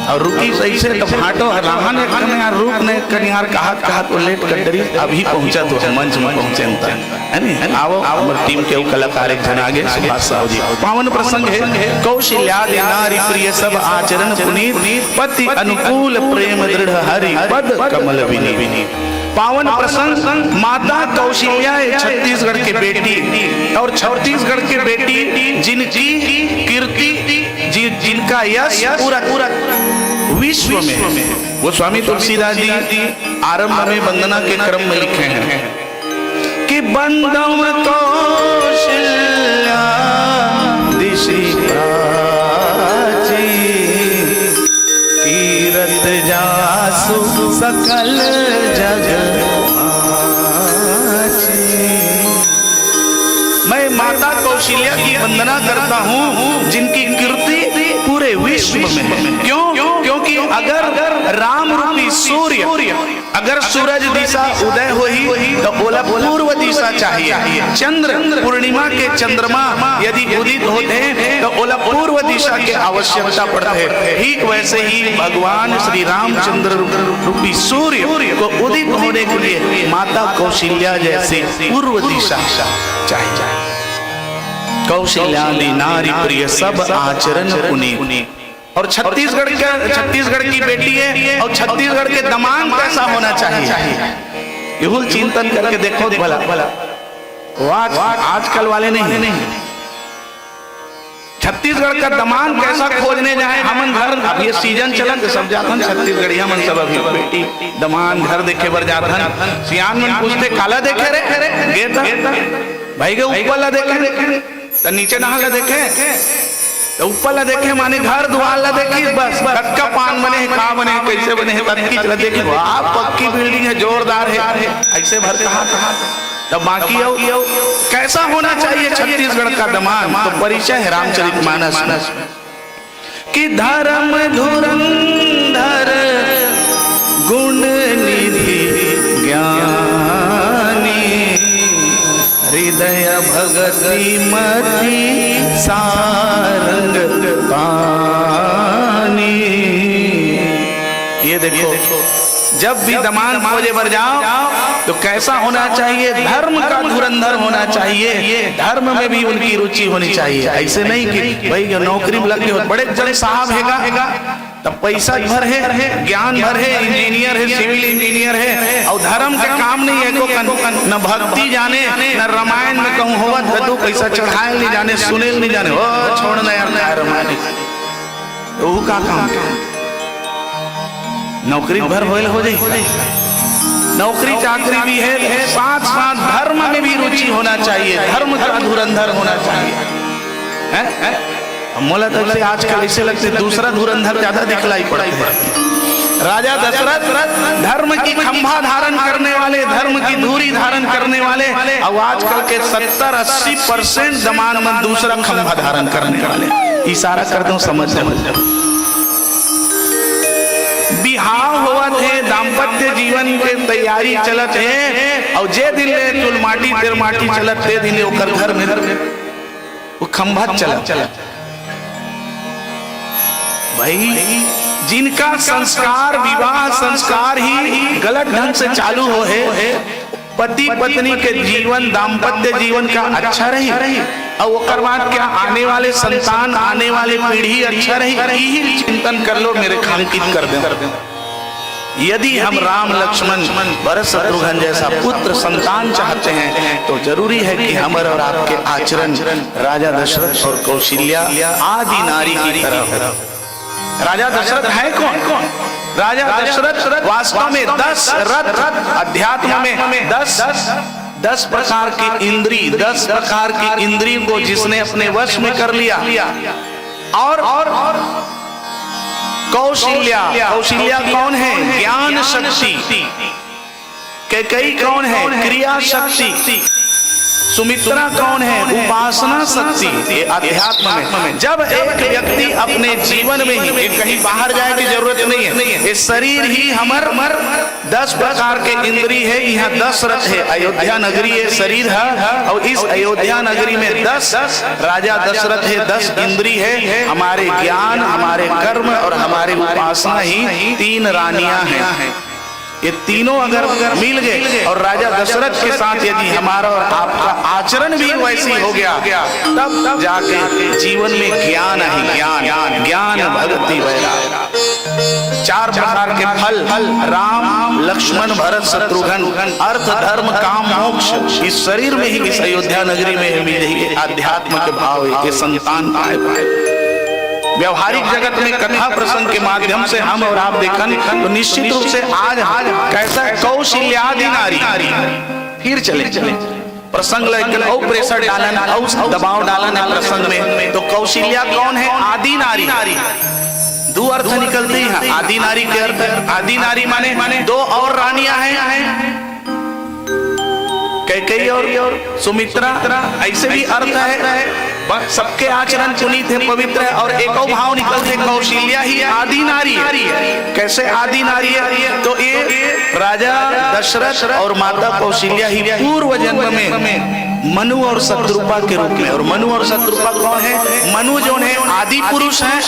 अउ रुकी सही से तो भांटो हर रहन एक कने यार रुक ने कनियार कहत कहत वो लेट कर डरी, अभी पहुंचा तो मंच में पहुंचे त। है नी? आवो, हमर टीम के अउ कलाकार एक झन आगे, सुभाष साहू जी। पावन प्रसंग है, कौशल्यादि नारी प्रिय सब आचरण पुनीत, पति अनुकूल प्रेम दृढ़ हरि पद कमल विनीत। पावन प्रसंग, माता कौशल्या है छत्तीसगढ़ के बेटी, और छत्तीसगढ़ के बेटी जिनकी कीर्ति, जि-, जिनका यश पूरा, पूरा विश्व में। गोस्वामी तुलसीदास जी आरंभ में वंदना के क्रम में लिखे हैं कि बंदम कौशल्या दिशि प्राची, तीरथ जासु सकल जग माची। मैं माता कौशल्या की वंदना करता हूँ, जिनकी कीर्ति पूरे विश्व में है। क्यों? क्योंकि अगर राम रूपी सूर्य, अगर सूरज दिशा उदय होही, तो ओला पूर्व दिशा चाहिए। चंद्र, पूर्णिमा के चंद्रमा यदि उदित होथे, तो ओला पूर्व दिशा के आवश्यकता पड़थे। ठीक वैसे ही भगवान श्री रामचंद्र रूपी सूर्य को उदित होने के लिए माता कौशल्या जैसी पूर्व दिशा चाहिए। कौशल्यादि नारी प्रिय सब आचरण पुनीत। और छत्तीसगढ़ का, छत्तीसगढ़ की बेटी है, और छत्तीसगढ़ के दमांद कैसा होना चाहिए, ये हुल चिंतन करके देखो भला। वो आज, आजकल वाले नहीं। छत्तीसगढ़ का दमांद कैसा खोजने जाए, हमन घर, अब ये सीजन चलत, सब जात हन छत्तीसगढ़िया मन सब अभी बेटी दमांद घर देखे बर जात हन। सियान मन पूछथे, "काला देखे रे?" गे त, भाई के ऊपर ला देखे, त नीचे डहान ला देखे, त ऊपर ला देखे माने घर दुआर ला देखिस, बस कतका पान बने हे, का बने हे, कैसे बने हे, सब चीज ला देखिस। वाह, पक्की बिल्डिंग है, जोरदार है, ऐसे भर कहा, कहा। तब बाकी हो, कैसा होना चाहिए छत्तीसगढ़ का दमांद? तो परिचय है रामचरित मानस में कि धर्म धुरंधर गुण निधि ज्ञानी, हृदय भगति मति सारंग पानी। ये देखो, जब भी दमांद खोजे बर जाओ तो कैसा होना चाहिए? धर्म का धुरंधर होना चाहिए, धर्म में भी उनकी रुचि होनी चाहिए। ऐसे नहीं कि भाई जो नौकरी में लग गए हो, बड़े जन साहब हेगा, तब पैसा भर है, ज्ञान भर है, इंजीनियर है, सिविल इंजीनियर है, और धर्म के काम नहीं है को कन, न भक्ति जाने, न रामायण में कहूँ होवत है, दू पैसा चढ़ाए नहीं जाने, सुने नहीं जाने, ओ छोड़ ना यार, काय रामायण। तो वो का काम? नौकरी भर होए ले हो जाई? नौकरी चाकरी भी है, साथ साथ धर्म में भी रुचि होना चाहिए, धर्म का धुरंधर होना चाहिए। हैं? हैं? मोला तो ऐसे आजकल ऐसे लगथे दूसरा धुरंधर ज्यादा दिखलाई पड़थे। राजा दशरथ धर्म की खंभा धारण करने वाले, धर्म की धुरी धारण करने वाले, अब आजकल के सत्तर अस्सी परसेंट दमांद मन दूसरा खंभा धारण करने वाले। इशारा कर दो, समझ जाओ। बिहाव होवत हे, दाम्पत्य जीवन के तैयारी चलत हे, अउ जे दिन ले चुलमाटी तेलमाटी चलत, ते दिन ले ओकर घर में वो खंभा चलत। भाई, जिनका संस्कार, विवाह संस्कार ही गलत ढंग से चालू हो हे, पति पत्नी के जीवन, दाम्पत्य जीवन का अच्छा रही, और ओकर बाद क्या आने वाले संतान, आने वाली पीढ़ी अच्छा रही, यही चिंतन कर लो, मेरे खांकित कर दे। यदि हम राम, लक्ष्मण, भरत, शत्रुघ्न जैसा पुत्र संतान चाहते हैं, तो जरूरी है कि हमर और आपके आचरण राजा दशरथ और कौशल्या आदि नारी की तरह हो। राजा दशरथ है कौन? राजा दशरथ वास्तव में दस रथ, अध्यात्म में दस दस प्रकार की इंद्री, दस प्रकार की इंद्रियों को जिसने अपने वश में कर लिया, और, और कौशल्या, कौशल्या कौन है? ज्ञान शक्ति। कैकेयी कौन है? क्रिया शक्ति। सुमित्रा कौन है? उपासना शक्ति। ये अध्यात्म में जब एक व्यक्ति अपने जीवन में ही, ये कहीं बाहर जाए की जरूरत नहीं है, ये शरीर ही हमर दस प्रकार के इंद्री है। यहाँ दशरथ है, अयोध्या नगरी है, शरीर है, और इस अयोध्या नगरी में दस राजा दशरथ है, दस इंद्री है। हमारे ज्ञान, हमारे कर्म और हमारे उपासना ही तीन रानियां हैं। ये तीनों अगर मिल गए और राजा दशरथ के साथ यदि हमारा और आपका आचरण भी वैसी हो गया, तब, तब जाके जीवन में ज्ञान है, ज्ञान, ज्ञान, भक्ति, वैराग्य। चार प्रकार के फल, राम, लक्ष्मण, भरत, शत्रुघ्न, अर्थ, धर्म, काम, मोक्ष, इस शरीर में ही, इस अयोध्या नगरी में ही मिले, ये आध्यात्म के भाव, ये संतान पाए, पाए। व्यवहारिक जगत में कथा प्रसंग के माध्यम से हम और आप देखन तो निश्चित रूप से आज, आज कैसा कौशल्यादि नारी, फिर चले, चले प्रसंग लेकिन और प्रेशर डालन, और दबाव डालन है प्रसंग में। तो कौशल्या कौन है? आदि नारी। दो अर्थ निकलते हैं आदि नारी के अर्थ। आदि नारी माने, माने दो और रानियां हैं, कैकेयी और सुमित्रा। ऐसे भी अर्थ है, ब-, सबके आचरण पुनीत है, पवित्र है। और एक और भाव निकलते, कौशल्या ही आदि नारी है। कैसे आदि नारी है? तो ये राजा दशरथ और माता कौशल्या ही पूर्व जन्म में मनु और शतरूपा के रूप में, और मनु और शतरूपा कौन है? मनु जो है आदि पुरुष है,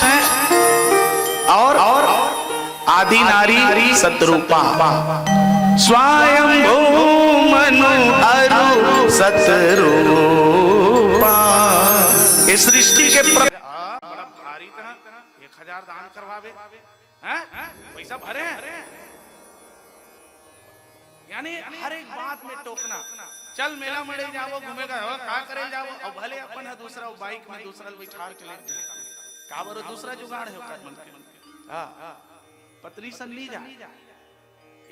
और, और आदि नारी शतरूपा। स्वयंभू मनु अरु शतरूपा। इस सृष्टि के प्र- बड़ा भारी था, एक हजार दान करवावे, हैं? पैसा भरे हैं? यानी हर एक बात में टोकना। चल मेला मड़ई जाबो, घूमे का, हो, का करे जाबो? और भले अपन है दूसरा, वो बाइक में दूसरा बैठार के ले चले। का बरो दूसरा जुगाड़ है ओकर मन के। हाँ, पत्नी संग नहीं जा।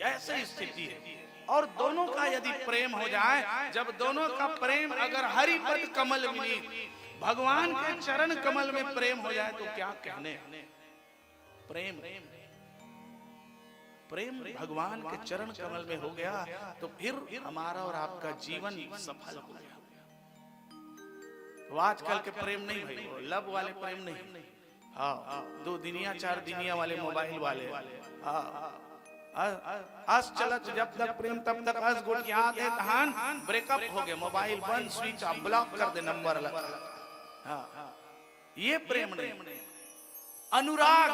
ऐसी स्थिति है। और दोनों का यदि प्रेम हो जाए, जब दोनों का प्रेम अगर हरि पद कमल विनीत, भगवान के चरण कमल में प्रेम हो जाए, तो क्या कहने। प्रेम, प्रेम भगवान के चरण कमल में हो गया, तो फिर हमारा और आपका जीवन सफल हो गया। वो आजकल के प्रेम नहीं भाई, वो लव वाले प्रेम नहीं। हाँ, दो दिनिया, चार दिनिया वाले मोबाइल वाले। हाँ, अस चलत जब तक प्रेम तब तक अस गोठियात हे, तहान ब्रेकअप हो गए, मोबाइल बंद, स्विच ऑफ, ब्लॉक कर दे नंबर लगा। हाँ, ये प्रेम नहीं। अनुराग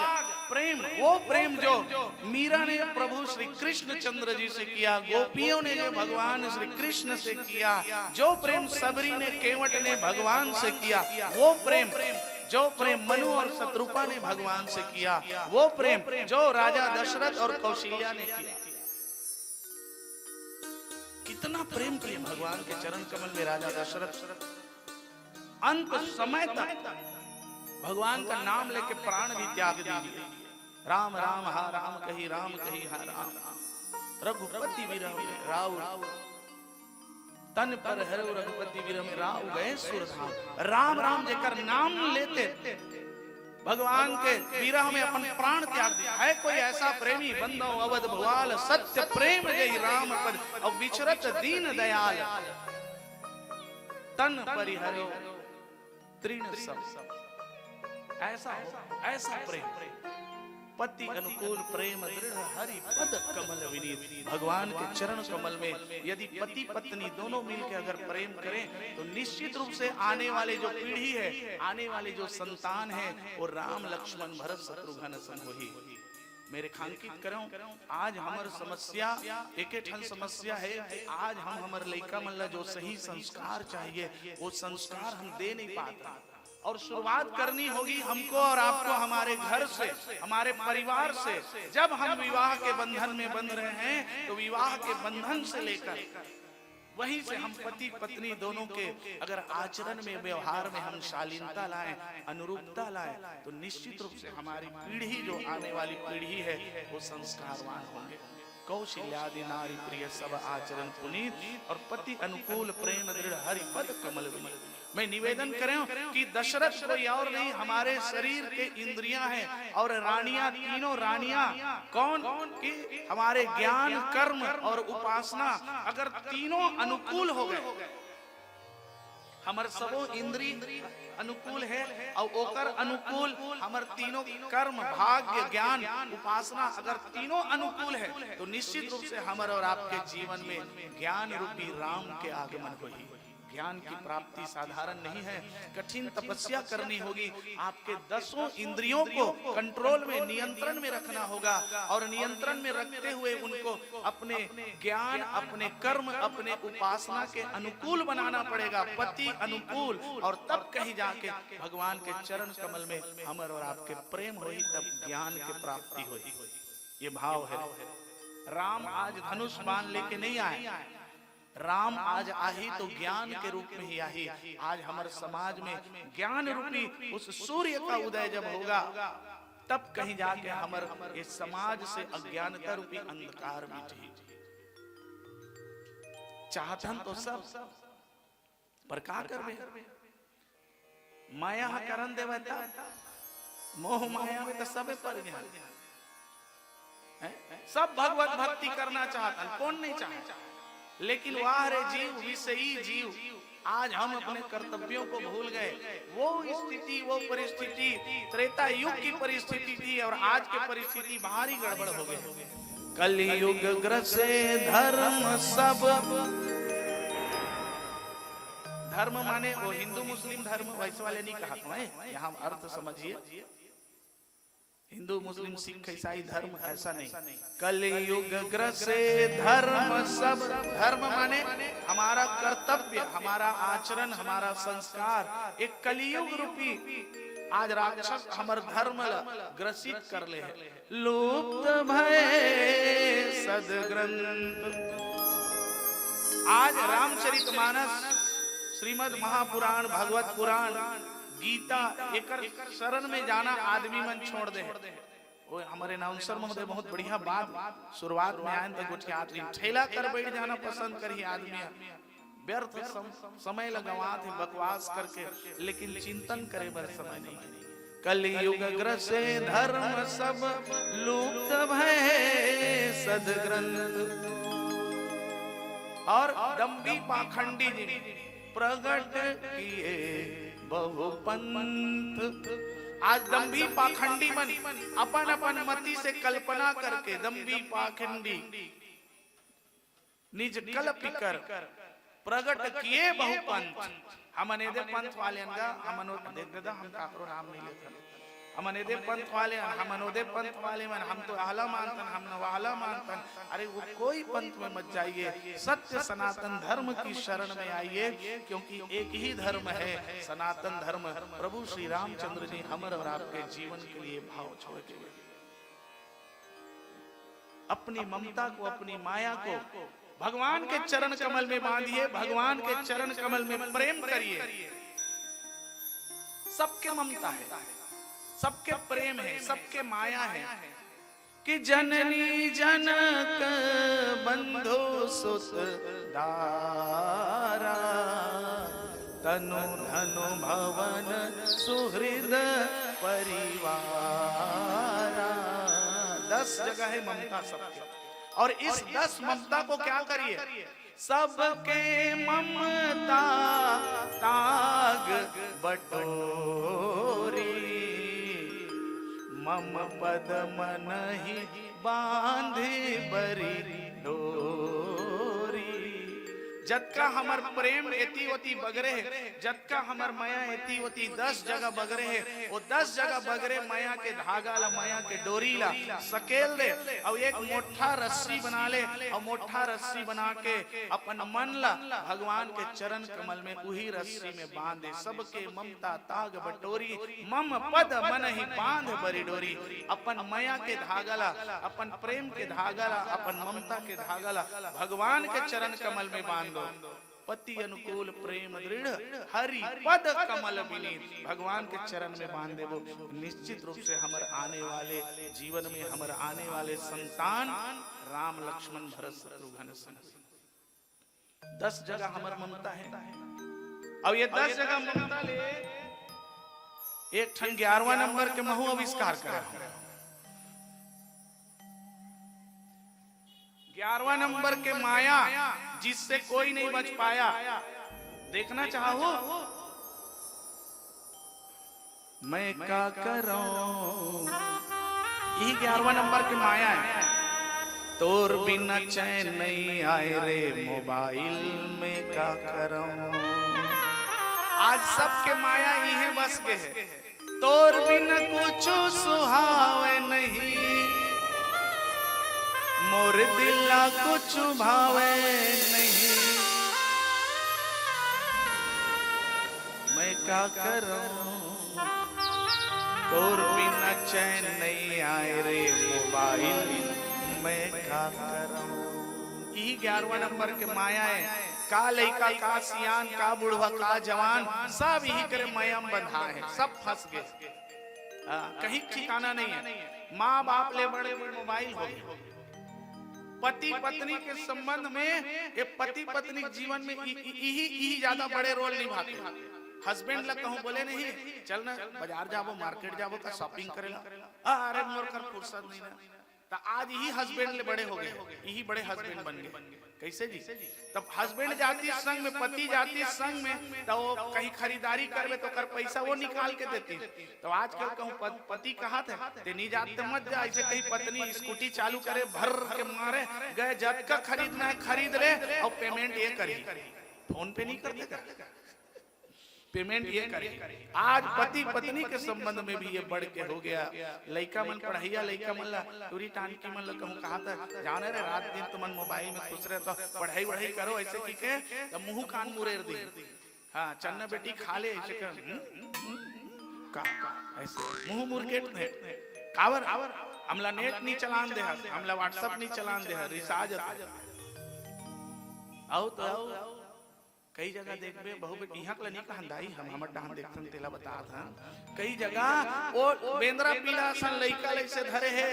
प्रेम, वो प्रेम जो मीरा ने प्रभु श्री कृष्णचंद्र जी से किया, गोपियों ने जो भगवान श्री कृष्ण से किया, जो प्रेम सबरी ने केवट ने भगवान से किया, वो प्रेम, जो प्रेम मनु और शतरूपा ने भगवान से किया, वो प्रेम जो राजा दशरथ और कौशल्या ने किया। कितना प्रेम किए भगवान के चरण कमल में राजा दशरथ। अंत समय तक भगवान का नाम लेके प्राण भी त्याग दीजिए। राम राम हा राम कही, राम कही हा राम। रघुपति विरह में राव, तन पर हरव रघुपति विरह में राव गए सुरधाम। राम राम जेकर नाम लेते भगवान के विरह में अपन प्राण त्याग दिया। है कोई ऐसा प्रेमी, बंदो अवध भुआल, सत्य प्रेम जय राम पद, और विचरत दीन दयाल, तन परिहरो तृण सब। ऐसा हो, ऐसा प्रेम, पति अनुकूल प्रेम दृढ़ हरि पद कमल विनीत। भगवान के चरण कमल में यदि पति पत्नी दोनों मिलके अगर प्रेम करें, तो निश्चित रूप से आने वाले जो पीढ़ी है, आने वाले जो संतान है, वो राम लक्ष्मण भरत शत्रुघ्न संग होही। मैं रेखांकित करूं, आज हमर समस्या, एके ठन समस्या है कि आज हम हमर लइका मन ला जो सही संस्कार चाहिए, वो संस्कार हम दे नहीं पात। और शुरुआत करनी होगी हमको और आपको हमारे घर से, हमारे परिवार से। जब हम विवाह के बंधन में बंध रहे हैं, तो विवाह के बंधन से लेकर वहीं से हम पति पत्नी दोनों के अगर आचरण में, व्यवहार में हम शालीनता लाएं, अनुरूपता लाएं, तो निश्चित रूप से हमारी पीढ़ी, जो आने वाली पीढ़ी है, वो संस्कारवान होंगे। कौशल्यादि नारी प्रिय सब आचरण पुनीत, और पति अनुकूल प्रेम दृढ़ हरि पद कमल विनीत। मैं निवेदन करें कि दशरथ कोई और नहीं, हमारे शरीर के इंद्रियां हैं, और रानियां, तीनों रानियां कौन? कि हमारे ज्ञान, कर्म और उपासना अगर तीनों अनुकूल हो गए, हमर सबो इंद्री अनुकूल है और ओकर अनुकूल हमर तीनों कर्म, भाग्य, ज्ञान, उपासना अगर तीनों अनुकूल है, तो निश्चित रूप से हमर और आपके जीवन में ज्ञान रूपी राम के आगमन होही। ज्ञान की प्राप्ति साधारण नहीं है, कठिन तपस्या करनी होगी। आपके दसों इंद्रियों को कंट्रोल में, नियंत्रण में रखना होगा और नियंत्रण में रखते हुए उनको अपने ज्ञान, अपने कर्म, अपने उपासना के अनुकूल बनाना पड़ेगा, पति अनुकूल, और तब कहीं जाके भगवान के चरण कमल में हमर और आपके प्रेम होही, तब ज्ञान के प्राप्ति होही। ये भाव है। राम आज धनुष बाण लेके नहीं आए, राम आज आही तो ज्ञान के रूप में ही आही। आज हमर समाज में ज्ञान रूपी उस सूर्य का उदय जब होगा, तब कहीं जाके हमर इस समाज से अज्ञानता रूपी अंधकार मिटही। चाहथन तो सब, पर का करबे? माया ह करन देवय तब, मोह माया में तो सबे पर गए हैं। सब भगवत भक्ति करना चाहत हैं, कौन नहीं चाहे? लेकिन वाह रे जीव, विषयी जीव, आज हम अपने कर्तव्यों को भूल गए। वो स्थिति, वो परिस्थिति त्रेता युग की परिस्थिति थी और आज की परिस्थिति भारी गड़बड़ हो गई। कलयुग ग्रसे धर्म सब। धर्म माने वो हिंदू मुस्लिम धर्म वैसे वाले नहीं कहा, यहाँ अर्थ समझिए। हिंदू, मुस्लिम, सिख, ईसाई धर्म ऐसा नहीं। कलयुग ग्रसे धर्म सब। धर्म माने हमारा कर्तव्य, हमारा आचरण, हमारा संस्कार। एक कलयुग रूपी आज राक्षस हमर धर्म ला ग्रसित कर ले है। लुप्त भय सदग्रंथ। आज रामचरितमानस, श्रीमद महापुराण, भगवत पुराण, गीता, एकर शरण में जाना आदमी मन छोड़ दे। वो हमारे अनाउंसर महोदय बहुत बढ़िया बात शुरुआत में आयन त गोठियात रहिन, ठेला कर बैठ जाना पसंद करही आदमी ह। व्यर्थ सम-, समय ल गंवात हे बकवास करके, लेकिन चिंतन करे बर समय नहीं। कलयुग ग्रसे धर्म सब, लुप्त भय सदग्रंथ। और दम्भी पाखंडी जी प्रगट किए बहु पंथ। आज दम्भी पाखंडी मन अपन अपन मति से कल्पना करके, दम्भी पाखंडी निज कल्पि कर प्रगट किए बहु पंथ। हमन एदे पंथ वाले अन गा, हमन ओ-, देख ददा, हम काकरो नाम नहीं लेथन। हमन एदे पंथ वाले अन, हमन ओदे पंथ वाले मन, हम तो आहला मानथन, हम नवाहला मानथन। अरे, वो कोई पंथ में मत जाइए, सत्य सनातन धर्म की शरण में आइए, क्योंकि एक ही धर्म है, सनातन धर्म। प्रभु श्री रामचंद्र जी हमर और आपके जीवन के लिए भाव छोड़ के गए। अपनी ममता को, अपनी माया को भगवान के चरण कमल में बांधिए, भगवान के चरण कमल में प्रेम करिए। सबके ममता है, सबके प्रेम है, सबके माया है। कि जननी जनक बंधु सुत दारा, तनु धनु भवन सुहृद परिवारा। दस जगह है ममता सबके, और इस दस ममता को क्या करिए? सबके ममता ताग बटोरी, मम पद मनहि बांधे बरी डोरी। जतका हमर प्रेम एती ओती बगरे हे, जतका हमर मया एती ओती दस जगह बगरे हे, वो दस जगह बगरे मया के धागा ला, मया के डोरी ला सकेल दे, अउ एक मोठा रस्सी बना ले, अउ मोठा रस्सी बना के अपन मन ला भगवान के चरण कमल में उही रस्सी में बांध दे। सबके ममता ताग बटोरी, मम पद मनहि बांध बरी डोरी। अपन मया के धागा ला, अपन प्रेम के धागा ला, अपन ममता के धागा ला भगवान के चरण कमल में बांध दो। पति अनुकूल प्रेम दृढ़, हरि पद कमल विनीत। भगवान के चरण में बांध देबो, निश्चित रूप से हमर आने वाले जीवन में, हमर आने वाले संतान राम लक्ष्मण भरत शत्रुघ्न संग। दस जगह हमर ममता हे, अउ ये दस जगह ममता ले एक ठन ग्यारहवाँ नंबर के महू आविष्कार करे हंव। ग्यारहवाँ नंबर के माया, जिससे कोई नहीं बच पाया। देखना चाहो? मैं का करंव, इही ग्यारहवाँ नंबर के माया हे। तोर बिना चैन नहीं आए रे मोबाइल, मैं का करंव। आज सबके माया इहें बस गे हे। तोर बिन कुछु सुहावे नहीं, मोर दिल ला कुछु भावे नहीं। मैं का करंव, तोर बिन चैन नहीं आए रे मोबाइल, मैं का करंव। इही ग्यारहवाँ नंबर के माया हे। का लइका, का सियान, का बुढ़वा, का जवान, सब इही करे माया म बंधा हे, सब फंस गे। हाँ, कहीं ठिकाना नहीं हे। माँ बाप ले बड़े मोबाइल हो गे। पति पत्नी के संबंध में, ये पति पत्नी के जीवन में इ-, इ-, इही, इही ज्यादा बड़े रोल निभाथे। हस्बैंड ला कहूँ बोले नहीं, "चल ना, बाजार जाबो, मार्केट जाबो, का शॉपिंग करे ला।" "अरे, मोर कर फुर्सत नहीं ना।" त आज इही हस्बैंड ले बड़े हो गे, इही बड़े हस्बैंड बन गे। कैसे जी? तब हस्बैंड जातिस संग में, पति जातिस संग में, त वो कहीं खरीदारी करबे त ओकर पैसा वो निकाल के देतिस। त आजकल कहूँ पत-, पति कहत हे, "ते नी जात ते मत जा।" ऐसे कहीं पत्नी स्कूटी चालू करे, भर के मारे, गए, "जतका खरीदना हे खरीद ले, अउ पेमेंट ये करही, फोन पे नहीं करते का?" पेमेंट ये करे। आज पति पत्नी के संबंध में भी ये बढ़ के हो गया। लइका मन, पढ़इया लइका मन ला, टूरी टानकी मन ला कहूँ कहा था, "जाने रे, रात दिन तुमन मोबाइल में खुश रहे, तो पढ़ाई वढ़ाई करो," ऐसे की के, तो मुंह कान मुरेर दी। हाँ, चन्ना बेटी खा ले, ऐसे कर, हम्म? का? ऐसे मुंह मुरकेट दे। काबर? हमला नेट नहीं चलान दे हस, हमला WhatsApp नहीं चलान दे हस, रिसा जाता। आओ तो आओ। कई जगह देखबे, बहू बेटी, इहाँ के ल नी कहन दाई, हम हमर डहन देखथन, तेला बतात हन। कई जगह ओ बेंदरा पीला असन लइका ल अइसे धरे हे,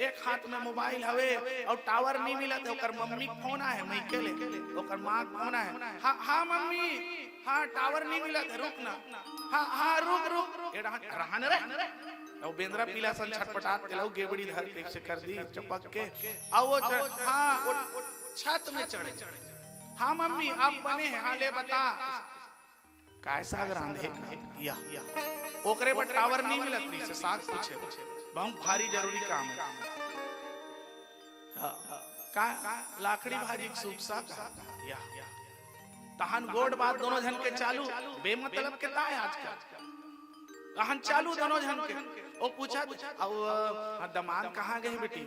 एक हाथ में मोबाइल हवे अउ टावर नी मिलत हे। ओकर मम्मी के फोन आहे मइके ले, ओकर माँ के फोन आहे। "हाँ, हाँ मम्मी, हाँ टावर नी मिलत हे, रुक ना। हाँ, हाँ रुक, रुक।" ए डहन, रहन रे। अउ बेंदरा पीला असन छटपटात तेला गेबड़ी धर के अइसे कर दी चपक के। अउ वो च-, हाँ, वो छत में चढ़े। "हाँ मम्मी, अब बने हे, हाँ ले बता।" "काय साग रांधे?" "या।" "ओकरे बर टावर नहीं मिलत रहिस हे, साग पूछे, बहुत भारी जरूरी काम हे।" "हाँ।" "का?" "लाखड़ी भाजी के सूप साग।" "या।" तहन गोठ बात दोनों झन के चालू, बेमतलब के ताय आजकल। तहन चालू दोनों झन के। ओ पूछत, "अब, अ, दमांद कहाँ गे बेटी?"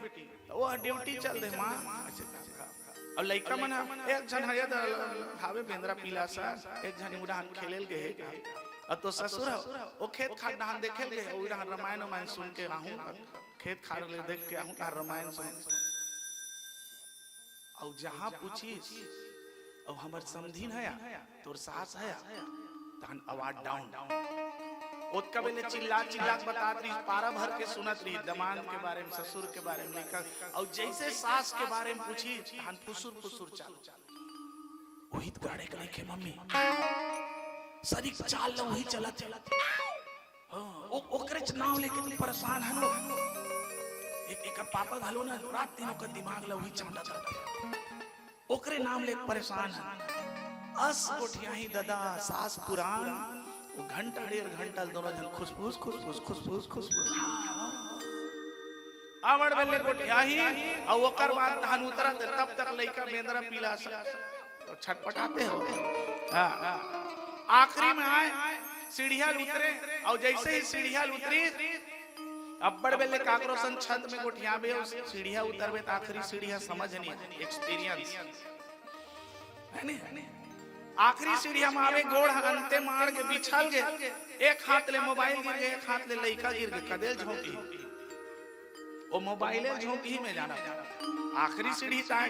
"वो ड्यूटी चल दे माँ।" अच्छा, अच्छा। अउ लइका मन ह, एक झन ह ये द-, हावे बेंदरा पीला सा, एक झन उड़ान खेले ल गे हे। अउ तो ससुर ह, वो खेत खार डहन देखे ल गे हे, उड़ान रमायन उमायन सुन के आहूँ, खेत खार ले देख के आहूँ, तहार रमायन सुन। अउ जहाँ पूछिस, "अउ हमर समधिन हया, तोर सास हया?" तहन आवाज डाउन। ओतका बेले चिल्ला चिल्ला के बतात रहिस, पारा भर के सुनत रहिस, दमांद के बारे में, ससुर के बारे में, लइका। अउ जइसे सास के बारे में पूछिस, तहन फुसुर फुसुर चालू। उही त गाड़े के नइखे मम्मी, सरीक चाल ल उही चलत हे। हाँ, ओ-, ओकरेच नाम लेके तू परेशान हन। एक, एकर पापा घलो ना, रात दिन ओकर दिमाग ल उही चांटा चांटा। ओकरे नाम ले परेशान हन। अस गोठियाही ददा, सास पुरान, वो घंटा डेढ़ घंटा दोनों झन खुसफुस, खुसफुस, खुसफुस, खुसफुस। आवड़ बेले गोठियाही, अउ ओकर बाद तहन उतरत, तब तक लइका बेंदरा पीला सा। तो छटपटाते हो। हाँ। आखिरी में आए, सीढ़िया ल उतरे, अउ जइसे ही सीढ़िया ल उतरी, अब्बड़ बेले काकरो सन छत में गोठियाबे, अउ सीढ़िया उतरबे, त आखिरी सीढ़िया समझ नहीं, एक्सपीरियंस। है नी? आखिरी सीढ़िया में आवे, गोड़ ह अंते माड़ के बिछल गे, एक हाथ ले मोबाइल गिर गे, एक हाथ ले लइका गिर गे, कदेल झोंकी। ओ मोबाइले झोंकही में जाना। आखिरी सीढ़ी ताय